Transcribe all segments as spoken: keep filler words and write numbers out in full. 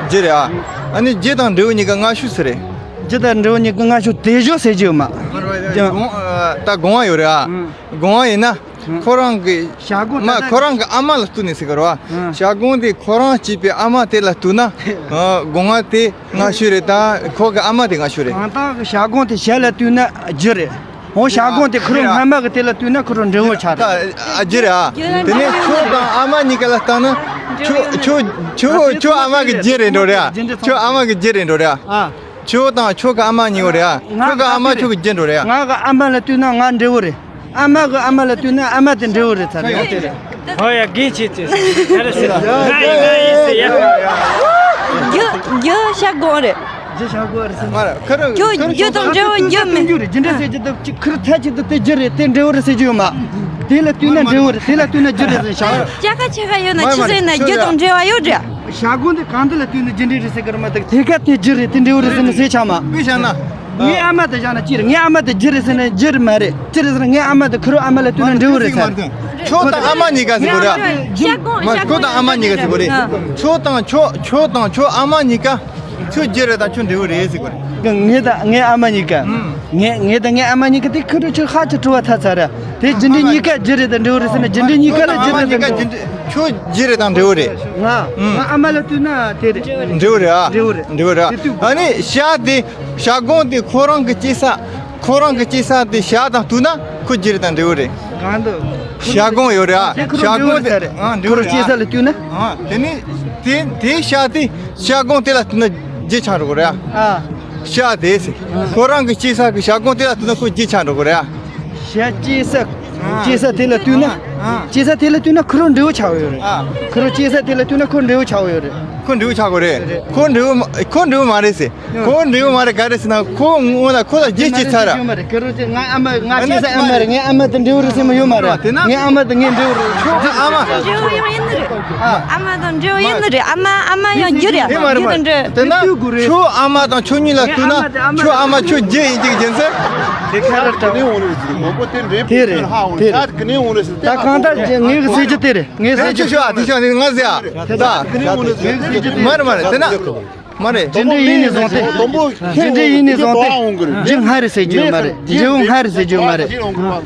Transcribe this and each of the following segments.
རྒྱུ་རེད་ཨ། ཨ་ནི་རྒྱུ་དང་འབྲས་བུ་གཉིས་ཀ་སྔ་ཤོས་སུ་རེད། རྒྱུ་དང་འབྲས་བུ་གཉིས་ཀ་སྔ་ཤོས་དེ་བཞོ་ཟེར་རྒྱུ་ཡོད་མ། དགོངས་ཨ། ད་དགོངས་པ་ཡོད་རེད་ཨ། ཨང་། དགོངས་པ་ཡིན་ན། ཨང་། ཁོ་རང་གི་བྱ་སྒོང་མ་ད་ལྟ་ཁོ་རང་གི་ཨ་མ་ལ་བསྟུན་ནས་ཟེར་གི་རེད་བ། ཨང་། བྱ་སྒོང་དེ་ཁོ་རང་སྐྱེས་པའི་ཨ་མ་དེ་ལ་བསྟུན་ན། ཨ། དགོངས་པ་དེ་སྔ་ཤོས་རེད་དང་ཁོ་གི་ཨ་མ་དེ་སྔ་ཤོས་རེད། གང་ལྟར་གི་བྱ་སྒོང་དེ་བྱ་ལ་བསྟུན་ན་རྒྱུ་རེད། འོ་བྱ་སྒོང་དེ་ཁོ་རང་སྔ་མ་གི་དེ་ལ་བསྟུན་ན་ཁོ་རང་འབྲས་བུ་ཆགས་རེད། ད་ཨ་རྒྱུ་རེད་ཨ། དེ་ནས་ཁྱོད་དང་ཨ་མ་གཉིས་ཀ་ལ་བསྟུན་ན། ཁྱོད་ཁྱོད་ཁྱོད་ཁྱོད་ཨ་མ་གི་རྒྱུ་རེད་འགྲོ་རེད་ཨ། ཁྱོད་ཨ་མ་གི་རྒྱུ་རེད་འགྲོ་རེད་ཨ། ཨ། ཁྱོད་དང་ཁྱོད་ཀྱི་ཨ་མ་གཉིས་པོ་རེད་ཨ། ཁྱོད་ཀྱི་ཨ་མ་ཁྱོད་ཀྱི་རྒྱུ་འགྲོ་རེད་ཨ། ང་གི་ཨ་མ་ལ་བསྟུན་ན་ང་འབྲས་བུ་རེད། ཨ་མ་གི་ཨ་མ་ལ་བསྟུན་ན་ཨ་མ་དེ་འབྲས་བུ་རེད་ཚར་ཡོད་དེ་རེད། ཧོ་ཡ་རྒན་ཆེ་ཆེ། ཡ་རེད་ཟེར། ང་ཡིན་ང་ཡིན་ཟེར་ཡ། རྒྱུ་རྒྱུ་བྱ་སྒོང་རེད། རྒྱུ་བྱ་སྒོང་རེད་ཟེར། མ་རེད་ཁ་ར་ཁྱོད་ཁ་ར་རྒྱུ་དང་འབྲས་བུ་རྒྱུ་མེད། རྒྱུ་འབྲས་ཟེར་རྒྱུ་དེ་ཁ་ར་ཐ་ཅིག་ཏུ་དེ་རྒྱུ་རེད་དེ་འབྲས་བུ་རེད་ཟེར་རྒྱུ་ཡོད་མ། དེ་ལ་བསྟུན་ན་འབྲས་བུ་རེད་དེ་ལ་བསྟུན་ན་རྒྱུ་རེད་ཟེར་བྱ་བ། ཅ་ཁ་ཆེ་ཁ་ཡོད་ན་ཆི་ཟེར་ན་རྒྱུ་དང་འབྲེལ་བ་ཡོད་འདྲ། བྱ་སྒོང་དེ་གང་དེ་ལ་བསྟུན་ན་རྒྱུ་འབྲས་རེད་ཟེར་གི་རེད་མ་གཏོགས་དེ་ག་དེ་རྒྱུ་རེད་དེ་འབྲས་བུ་རེད་ཟེར་ན་ཟེར་ཆགས་མ། དཔེ་བཞག་ན། ངའི་ཨ་མ་དེ་བཞག་ན་ཅི་རེད། ངའི་ཨ་མ་དེ་རྒྱུ་རེད་ཟེར་ན་རྒྱུ་རེད་མ་རེད། ཅི་རེད་ཟེར་ན་ངའི་ཨ་མ་དེ་ཁུ་རུ་ཨ་མ་ལ་བསྟུན་ན་འབྲས་བུ་རེད་ཟེར། ཁྱོད་དང་ཨ་མ་གཉིས་ཀ་ཟེར་གོ་རེད། ཁྱོད་དང་ཁྱོད་ཨ་མ་གཉིས་ཀ་ཟེར་གོ་རེད། ཁྱོད་དང་ཁྱོད་ཁྱོད་དང་ཁྱོད་ཨ་མ་གཉིས་ཀ་ཁྱོད་རྒྱུ་རེད་དང་ཁྱོད་འབྲས་བུ་རེད་ཟེར་གོ་རེད། ངའི་ད་ངའི་ཨ་མ་གཉིས་ཀ་ངའི་ངའི་ད་ངའི་ཨ་མ་གཉིས་ཀ་དེ་ཁུ་རུ་ཁྱོད་ཧ་ཅང་དྲི་བ་ཐ་ཚ་ར། དེ་རྒྱུ་འབྲས་གཉིས་ཀ་རྒྱུ་རེད་དང་འབྲས་བུ་རེད་ཟེར་ན་རྒྱུ་འབྲས་གཉིས་ཀ་ལ་རྒྱུ་རེད་དང་འབྲས་བུ། ཁྱོད་རྒྱུ་རེད་དང་འབྲས་བུ་རེད། ང་ང་ཨ་མ་ལ་བསྟུན་ན་དེ་རེད། འབྲས་བུ་རེད་ཨ། འབྲས་བུ་རེད། འབྲས་བུ་རེད་ཨ། དེ་ལྟོས། ཨ་ནི་བྱ་དེ་བྱ་སྒོང་དེ་ཁོ་རང་གི་སྐྱེ་ས་ཁོ་རང་གི་སྐྱེ་ས་དེ་བྱ་དང་བསྟུན་ན་ཁོ་རྒྱུ་རེད་དང་འབྲས་བུ་རེད། གང་དུ། བྱ་སྒོང་ཡོད་རེད་ཨ། དེ་ཁོ་བྱ་རང་སྒོང་འབྲས་བུ་རེད་ཟེར་རེད། ཨ་འབྲས་བུ་ཁོ་རང་རེད་སྐྱེ་ས་ཨ། ལ་བསྟུན་ན། ཨ་དེ་ནི་དེ་དེ་བྱ་དེ་བྱ་སྒོང་དེ་ལ་བསྟུན་ན་རྒྱུ་ཆགས་འགྲོ་གི་རེད་ཨ། ཨ། བྱ་དེ་ཟེར། ཁོ་རང་གི་སྐྱེ་ས་གི་བྱ་སྒོང་དེ་ལ་བསྟུན་ན་ཁོ་རྒྱུ་ཆགས་འགྲོ་གི་རེད་ཨ། བྱ་སྐྱེ་ས། སྐྱེ་ས་དེ་ལ་བསྟུན་ན། ཨ། སྐྱེ་ས་དེ་ལ་བསྟུན་ན་ཁོ་རང་འབྲས་བུ་ཆགས་ཡོད་རེད། ཨ། ཁོ་རང་སྐྱེ་ས་དེ་ལ་བསྟུན་ན་ཁོ་འབྲས་བུ་ཆགས་ཡོད་རེད། ཁོ་འབྲས་བུ་ཆགས་ཡོད་རེད། ཁོ་འབྲས་བུ་མ་ཁོ་འབྲས་བུ་མ་རེད་ཟེར། ཁོ་འབྲས་བུ་མ་རེད་ག་རེ་ཟེར་ན་ཁོ་སྔོན་ལ་ཁོ་ལ་རྒྱུ་སྐྱེས་ཚར་ར། ཡོད་མ་རེད་ཁོ་རང་ང་ཨ་མ་ང་སྐྱེ་ས་ཨ་མ་རེད་ངའི་ཨ་མ་དེ་འབྲས་བུ་རེད་ཟེར་མ་ཡོད་མ་རེད། དེ་ན་ངའི་ཨ་མ་དེ་ངའི་འབྲས་བུ་རེད། ཁྱོད་ཨ་མ། འབྲས་བུ་ཡང་ཡིན་ནི་རེད། ཨ། ཨ་མ་དང་འབྲས་བུ་ཡིན་ནི་རེད། ཨ་མ་ཨ་མ་ཡང་རྒྱུ་རེད། དེ་མ་རེད་མ་རེད། དེ་ན་ཁྱོད་ཨ་མ་དང་ཁྱོད་གཉིས་ལ་བསྟུན་ན་ཁྱོད་ཨ་མ་ཁྱོད་རྒྱུ་ཡིན་གཅིག་རྒྱུ་མཚན། དེ་ཁ་ར་ཏྲ། དེ་རེད་དེ་རེད། ད་གང་ལྟར་ངའི་གི་ཟེར་རྒྱུ་དེ་རེད། ངའི་ཟེར་རྒྱུ་དེ་རེད། ངའི་ཟེར་རྒྱུ་དེ་རེད། ད་མ་རེད་མ་རེད་དེ་ན། མ་རེད། རྒྱུ་འབྲས་ཡིན་ནས་བཟུང་སྟེ། རྒྱུ་འབྲས་ཡིན་ནས་བཟུང་སྟེ། རྒྱུ་སྔ་རེད་ཟེར་རྒྱུ་ཡོད་མ་རེད། འབྲས་བུ་སྔ་རེད་ཟེར་རྒྱུ་ཡོད་མ་རེད།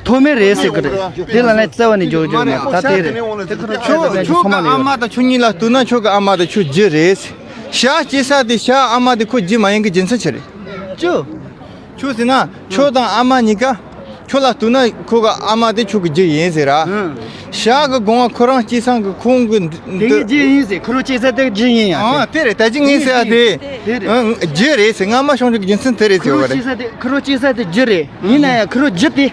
ཐོག་མེད་རེད་ཟེར་གི་རེད། དེ་ལ་ནི་རྩ་བ་ནས་འཇོག་རྒྱུ་ཡོད་མ་རེད། ད་དེ་རེད། ཁྱོད་ཁྱོད་ཀྱི་ཨ་མ་དང་ཁྱོད་གཉིས་ལ་བསྟུན་ན་ཁྱོད་ཀྱི་ཨ་མ་དང་ཁྱོད་རྒྱུ་རེད། བྱ་སྐྱེ་ས་དེ་བྱ་ཨ་མ་དེ་ཁོ་རྒྱུ་མ་ཡིན་གི་རྒྱུ་མཚན་ཆི་རེད། ཅོ། ཁྱོད་ཟེར་ན་ཁྱོད་དང་ཨ་མ་གཉིས་ཀ་ཁྱོད་ལ་བསྟུན་ན་ཁོ་གི་ཨ་མ་དེ་ཁྱོད་ཀྱི་རྒྱུ་ཡིན་ཟེར་ར། ཨང་། བྱ་གི་དགོངས་པ་ཁོ་རང་སྐྱེས་སང་གི་ཁོང་གི་དེ་ངའི་རྒྱུ་ཡིན་ཟེར། ཁོ་རང་སྐྱེས་ས་དེ་རྒྱུ་ཡིན་ཡ། ཨང་དེ་རེད་ད་ཅི་ངས་ཟེར་ཡ་དེ། དེ་རེད། ཨང་རྒྱུ་རེད་ཟེར་སྔ་མ་བྱུང་ཆོག་གི་རྒྱུ་མཚན་དེ་རེད་ཟེར་བ་རེད། ཁོ་རང་སྐྱེས་ས་དེ་རྒྱུ་རེད། ཡིན་ན་ཡང་ཁོ་རང་རྒྱུ་དེ་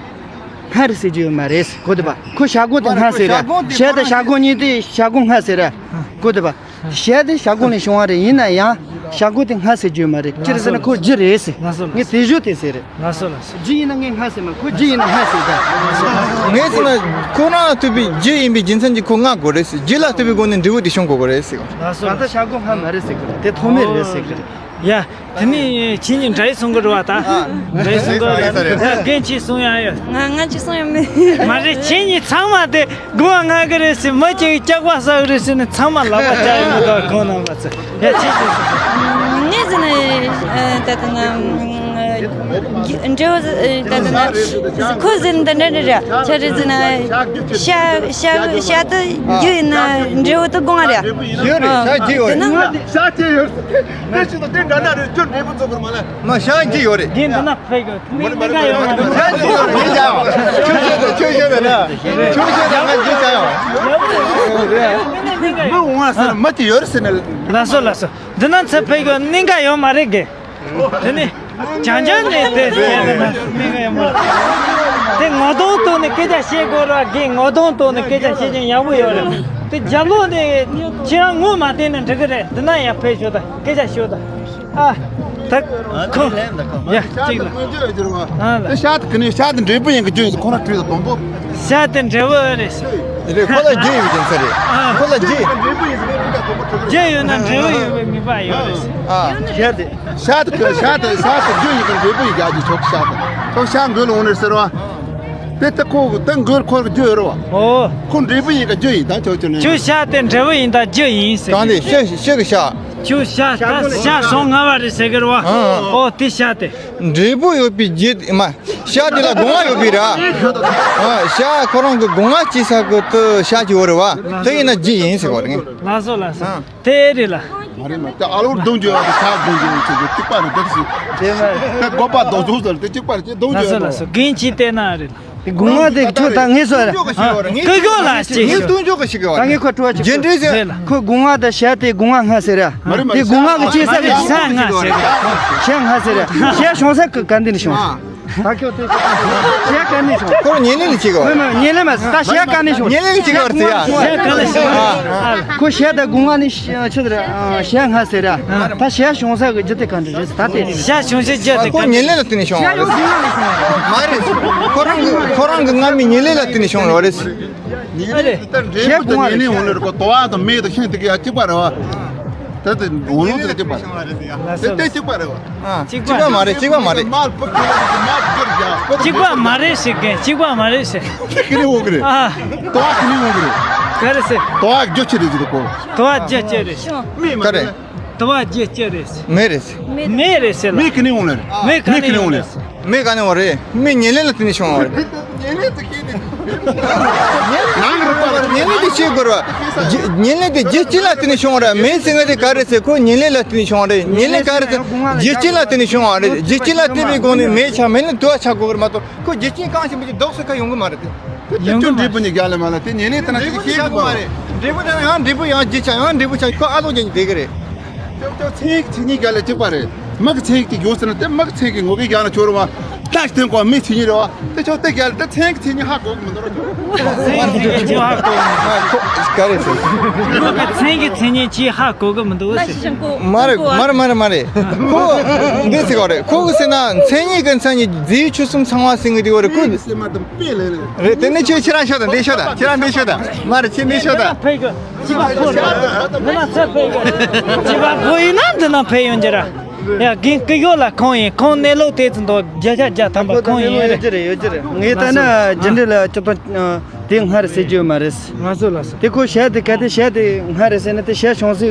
སྔ་རེད་ཟེར་རྒྱུ་ཡོད་མ་རེད་གོ་དེ་པ། ཁོ་བྱ་སྒོང་དེ་སྔ་ཟེར་ར། བྱ་དང་བྱ་སྒོང་གཉིས་དེ་བྱ་སྒོང་སྔ་ཟེར་ར། གོ་དེ་པ། བྱ་དེ་བྱ་སྒོང་ལས་བྱུང་བ་རེད། ཡིན་ན་ཡང་བྱ་སྒོང་དེ་སྔ་ཟེར་རྒྱུ་ཡོད་མ་རེད། ཅི་རེད་ཟེར་ན་ཁོ་རྒྱུ་རེད་ཟེར། ལགས་སོ་ལགས་སོ། ངས་དེ་ཞུ་དེ་ཟེར་རེད། ལགས་སོ་ལགས་སོ། རྒྱུ་ཡིན་ན་ངས་སྔ་ཟེར་མ་ཁོ་རྒྱུ་ཡིན་ན་སྔ་ཟེར་ད། ངས་ཟེར་ན་ཁོ་རང་ལ་ཐུག་པའི་རྒྱུ་ཡིན་པའི་རྒྱུ་མཚན་གྱིས་ཁོ་སྔ་དགོས་རེད་ཟེར། རྒྱུ་ལ་ཐུག་པའི་སྒོ་ནས་འབྲས་བུ་དེ་བྱུང་དགོས་ཀྱི་རེད་ཟེར། ལགས་སོ་ད་ལྟ་ལགས་སོ། བྱ་སྒོང་སྔ་མ་རེད་ཟེར་གི་རེད། དེ་ཐོག་མེད་རེད་ཟེར་གི་རེད། ཡ། དེ་ནི་ཁྱེད་གཉིས་འདྲ་ཡི་གསུང་གི་རེད་བ་ད། འདྲ་ཡི་གསུང་གི་རེད་ད། རྒན་གྱིས་གསུང་ཡ་ཡོད། ང་ང་ཅི་གསུང་ཡ་མེད། མ་རེད་ཁྱེད་གཉིས་ཚང་མ་དེ་དགོངས་པ་མངའ་གི་རེད་ཟེར། མི་གཅིག་གིས་སྐྱག་པ་ཟ་གི་རེད་ཟེར་ནས་ཚང་མ་ལག་པ་བཅག་ཡོད་མི་འདུག་ཁོང་རྣམ་པ་ཚོ། ཡ་ཁྱེད་ཀྱིས་གསུང་། ངས་ཟེར་ན་ད་ལྟ་ན་འབྲས་བུ་ད་ལྟ་ན་ཁོ་ཟེར་ན་ད་འདྲ་འདྲ་རེད། ཆ་རེ་ཟེར་ན་བྱ་བྱ་དེ་རྒྱུ་ཡིན་ན་འབྲས་བུ་དེ་དགོངས་པ་རེད། ཡོད་རེད་བྱ་རྒྱུ་ཡོད་རེད། དེ་ན་ང་བྱ་རྒྱུ་ཡོད་རེད། དེ་ཞིག་ཏུ་དེ་འདྲ་འདྲ་རེད། ཁྱོད་འབྲས་བུ་རྫོགས་པར་མ་ལ། མ་བྱ་རྒྱུ་ཡོད་རེད། དེ་འདི་ན་ཕེབས་དགོས། མི་མི་འགའ་ཡོད་མ་རེད། བྱ་རྒྱུ་ཡོད་རེད། ངས་བྱ་ཡོང་། ཁྱོད་ཤོད་དང་ཁྱོད་ཤོད་དང་ན། ཁྱོད་ཤོད་དང་ང་རྒྱུ་བྱ་ཡོང་། མི་འོང་བ་ཟེར་ན་མི་དེ་ཡོད་རེད་ཟེར་ན། ལགས་སོ་ལགས་སོ། འདི་ན་ཚེ་ཕེབས་དགོས་མི་འགའ་ཡོད་མ་རེད་གི། དེ་ནི་བྱང་ཆུབ་ནས་དེ་ཟེར་ན་མི་འགའ་ཡོད་མ་རེད། དེ་ངོ་གདོང་བསྟན་ནས་སྐད་ཆ་བཤད་དགོས་ར་གི། ངོ་གདོང་བསྟན་ནས་སྐད་ཆ་བཤད་ཀྱང་ཡག་པོ་ཡོད་རེད། དེ་རྒྱབ་ལོགས་ནས་ཁྱེད་རང་ངོ་མ་བསྟན་ན་འགྲིག་གི་རེད། འདི་ན་ཡང་ཕེབས་ཤོག་དང་སྐད་ཆ་ཤོད་དང་། ཨ། ད་ཁོ། ཡ་གཅིག་ལ། ཨ་ལ། དེ་ཤ་དེ་ག་ནས་ཤ་དེ་འབྲས་བུ་ཡིན་གི་རྒྱུ་ཡིན་ཟེར་ཁོ་རང་དྲིས་ལ་དང་པོ། ཤ་དེ་འབྲས་བུ་རེད་ཟེར། རེད་ཁོ་ལ་རྒྱུ་ཡོད་ཀྱང་ཟེར་རེད། ཨ། ཁོ་ལ་རྒྱུ། རྒྱུ་ཡོད་ན་འབྲས་བུ་ཡོད་པའི་ནུས་པ་ཡོད་རེད་ཟེར། ཨ། ཤ་དེ། ཤ་དེ་ག་ཤ་དེ་ཤ་དེ་རྒྱུ་ཡིན་གི་འབྲས་བུ་ཡིན་གི་ཨ་ཅེ་ཆོག་ཤ་དེ་ཆོག་ཤ་འགོས་ལ་འོང་ནས་ཟེར་བ། དེ་ལྟ་ཁོ་ལྟ་འགོས་ཁོ་རྒྱུ་ཡོད་རེད་བ། ཨོ། ཁོ་འབྲས་བུ་ཡིན་ག་རྒྱུ་ཡིན་ད་ཆོག་ཆོག་ནས། ཁྱོད་ཤ་དེ་འབྲས་བུ་ཡིན་ད་རྒྱུ་ཡིན་ཟེར། གང་དེ་ཤ་ཤ་གི་ཤ། ཁྱོད་ཤ་ད་ཤ་སོང་ང་བ་རེད་ཟེར་གི་རེད་བ། ཨ། ཨོ་དེ་ཤ་དེ། འབྲས་བུ་ཡོད་པའི་རྒྱུད་མ། ཤ་དེ་ལ་སྒོ་ང་ཡོད་པའི་ར། ཨ། ཤ་ཁོ་རང་གི་སྒོ་ང་སྐྱེ་ས་གི་དུ་ཤ་གི་ཡོད་རེད་བ། དེ་ཡིན་ན་རྒྱུད་ཡིན་ཟེར་བ་རེད། ལགས་སོ་ལགས་སོ། ཨ། དེ་རེད་ལ། མ་རེད་མ། དེ་ཨ་ལོར་རྡུང་རྒྱུ་ཡོད་པའི་ཤ་རྡུང་རྒྱུ་ཡོད་ཟེར་རྒྱུ་གཅིག་པ་རེད། དེ་ཞིག་དེ་མ་རེད། དེ་དགོས་པ་རྡོག་རྡོག་ཟེར་དེ་གཅིག་པ་རེད། དེ་རྡུང་རྒྱུ་ལགས་སོ་ཡོད་ལགས་སོ། དོ། རྒན་གྱིས་བལྟས་ན་རེད། དེ་སྒོ་ང་དེ་ཁྱོད་ད་ངས་སོ་ར། ཀུ་ཀོ་ལ་ཅི་ངས་སྟོན་ཆོག་གི་ཞིག་ད་ངས་ཁོ་སྤྲོ་བ་ཅིག་རྒྱུ་འབྲས་ཟེར། ལ་ཁོ་སྒོ་ང་དང་ཤ་དེ་སྒོ་ང་ང་ཟེར་ར། མ་རེད་མ་རེད། དེ་སྒོ་ང་གི་ཅི་ཟེར་རེད། ཤ་ང་ཟེར་ར། ཤ་ང་ཟེར་ར། ཤ་བྱུང་ས་གི་ག་འདི་ནས་བྱུང་། ད་ཁྱོད་དེ་ཤ་ག་ནས་བྱུང་། ཁོ་ཉེ་ལེ་ལ་ཅི་གོ། མི་མི་ཉེ་ལེ་མ་ཟེར། ད་ཤ་ག་ནས་བྱུང་། ཉེ་ལེ་ལ་ཅི་གོ་ཟེར་ཡ། ཤ་ག་ནས་བྱུང་། ཁོ་ཤ་དང་སྒོ་ང་ནས་ཤ་ཆི་ཟེར་ར། ཤ་ང་ཟེར་ར། ད་ཤ་བྱུང་ས་གི་རྒྱུ་དེ་ག་འདྲ་རེད་ད་དེ། ཤ་བྱུང་ས་རྒྱུ་དེ་ཁོ་ག་ཉེ་ལེ་ལ་བརྟེན་ནས་བྱུང་བ་རེད། མ་རེད། ཁོ་རང་གི་ཁོ་རང་གི་སྔ་མའི་ཉེ་ལེ་ལ་བརྟེན་ནས་བྱུང་བ་རེད། ཉེ་ལེ་ལ་བརྟེན་འབྲས་བུ་དང་ཉེ་ལེ་འོང་ལེ་རེད་ཁོ། དོ་བ་དང་མེ་དང་ཤིང་དེ་ག་ཡ་གཅིག་པ་རེད་བ། ད་དེ་འོང་ལུགས་དེ་གཅིག་པ་རེད། དེ་དེ་གཅིག་པ་རེད་བ། ཨ། གཅིག་པ་མ་རེད། གཅིག་པ་མ་རེད། མར་བབས་ཀྱི་མར་བསྒྱུར་རྒྱག་གཅིག་པ་མ་རེད་ཟེར་གི། གཅིག་པ་མ་རེད་ཟེར། དེ་ག་ནས་འོང་གི་རེད། ཨ། དོ་བ་ག་ནས་འོང་གི་རེད། ག་རེ་ཟེར། དོ་བ་རྒྱུ་ཆི་རེད་ཟེར་གོ། དོ་བ་རྒྱུ་ཆི་རེད་ཟེར། མེ་མ་ག་རེད། རེད། དོ་བ་རྒྱུ་ཆི་རེད་ཟེར། མེ་རེད་ཟེར། མེ་རེད་ཟེར་ལ། མེ་ག་ནས་འོང་ལེ་རེད། མེ་ག་ནས་འོང་ལེ་རེད། མེ་ག་ནས་འོང་རེད། མེ་ཉེ་ལེ་ལ་བརྟེན་ནས་བྱུང་བ་རེད། ཉེ་ལེ་དེ་ཤེས་དགོས་རེད་བ། ཉེ་ལེ་དེ་རྒྱུ་རྐྱེན་ལ་བརྟེན་ནས་བྱུང་བ་རེད། མེ་ཟེར་ང་དེ་ག་རེད་ཟེར། ཁོ་ཉེ་ལེ་ལ་བརྟེན་ནས་བྱུང་བ་རེད། ཉེ་ལེ་ག་རེད་ཟེར། རྒྱུ་རྐྱེན་ལ་བརྟེན་ནས་བྱུང་བ་རེད། རྒྱུ་རྐྱེན་ལ་བརྟེན་པའི་སྒོ་ནས་མེ་ཆགས། མེ་ནི་དུ་བ་ཆགས་དགོས་གི་རེད་མ་གཏོགས། ཁོ་རྒྱུ་རྐྱེན་གང་ཞིག་མི་ཅིག་ལྡོག་ས་ཁ་ཡོང་གི་མ་རེད་དེ། དེ་ཡོང་གི་མ་རེད། འབྲས་བུ་ནི་རྒྱ་ལ་མ་ལ་དེ་ཉེ་ལེ་དེ་ན་འབྲས་བུ་ཅིག་ཤེས་གི་མ་རེད། འབྲས་བུ་དེ་ན་ཡང་འབྲས་བུ་ཡང་རྒྱུ་ཆ་ཡང་འབྲས་བུ་ཆ་ཁོ་ཨ་ལོ་རྒྱ་ཉི་དེ་གི་རེད། ཅོག་ཅོག་ཚན་རིག་མཚན་ཉིད་རྒྱ་ལ་གཅིག་པ་རེད། མི་གི་ཚན་རིག་དེ་ཡོད་ཟེར་ན་དེ་མི་གི་ཚན་རིག་ངོ་གི་རྒྱ་ལ་ཆོ་རུ་བ། ད་ཞིག་དེ་ཀོ་མི་མཚན་ཉིད་རེད་བ། དེ་ཆོག་དེ་རྒྱ་ལ་དེ་ཚན་གི་མཚན་ཉིད་ཧ་གོ་གི་མི་འདུག་ར། ཚན་གི་མཚན་ཉིད་ཅི་ཧ་གོ་གི་མི་འདུག་ག་རེ་ཟེར། ཁོ་གི་ཚན་གི་མཚན་ཉིད་ཅི་ཧ་གོ་གི་མི་འདུག་ཟེར། མ་རེད་མ་རེད་མ་རེད་མ་རེད། ཁོ་འདི་ཟེར་ག་རེད། ཁོ་གི་ཟེར་ན་མཚན་ཉིད་གི་མཚན་ཉིད་རྫས་ཆོས་གསུམ་ཚང་བ་ཟེར་གི་དེ་བ་རེད། ཁོ་རེད། དེ་ནས་ཁྱོད་ཁྱེད་རང་ཤོད་དང་འདི་ཤོད་དང་། ཁྱེད་རང་འདི་ཤོད་དང་། མ་རེད། ཁྱེད་འདི་ཤོད་དང་། ཕེབས་དགོས། བྱིས་པ་ཕོ་ཡིན་ན་འདི་ན་ཚུར་ཕེབས་དགོས། བྱིས་པ་ཕོ་ཡིན་ན་འདི་ན་ཕེབས་ཡོང་རྒྱུ་ར། ཡ་རྒན་ཀུ་ཡོ་ལ་ཁོང་ཡིན། ཁོང་གནས་ལུགས་དེ་ཚོ་འདུག་བརྒྱ་ཆ་བརྒྱ་ཐམ་པ་ཁོང་ཡིན་རེད། ཡོད་རྒྱུ་རེད། ཡོད་རྒྱུ་རེད། ངས་ལྟ་ན་རྒྱུ་འབྲས་ལ་སྤྱིར་བཏང་དེ་སྔ་རེད་ཟེར་རྒྱུ་ཡོད་མ་རེད། ང་ཚོ་ལ་སོ། དེ་ཁོ་བྱས་དེ་གལ་ཏེ་བྱས་དེ་སྔ་རེད་ཟེར་ན་དེ་བྱས་བྱུང་ས་གི་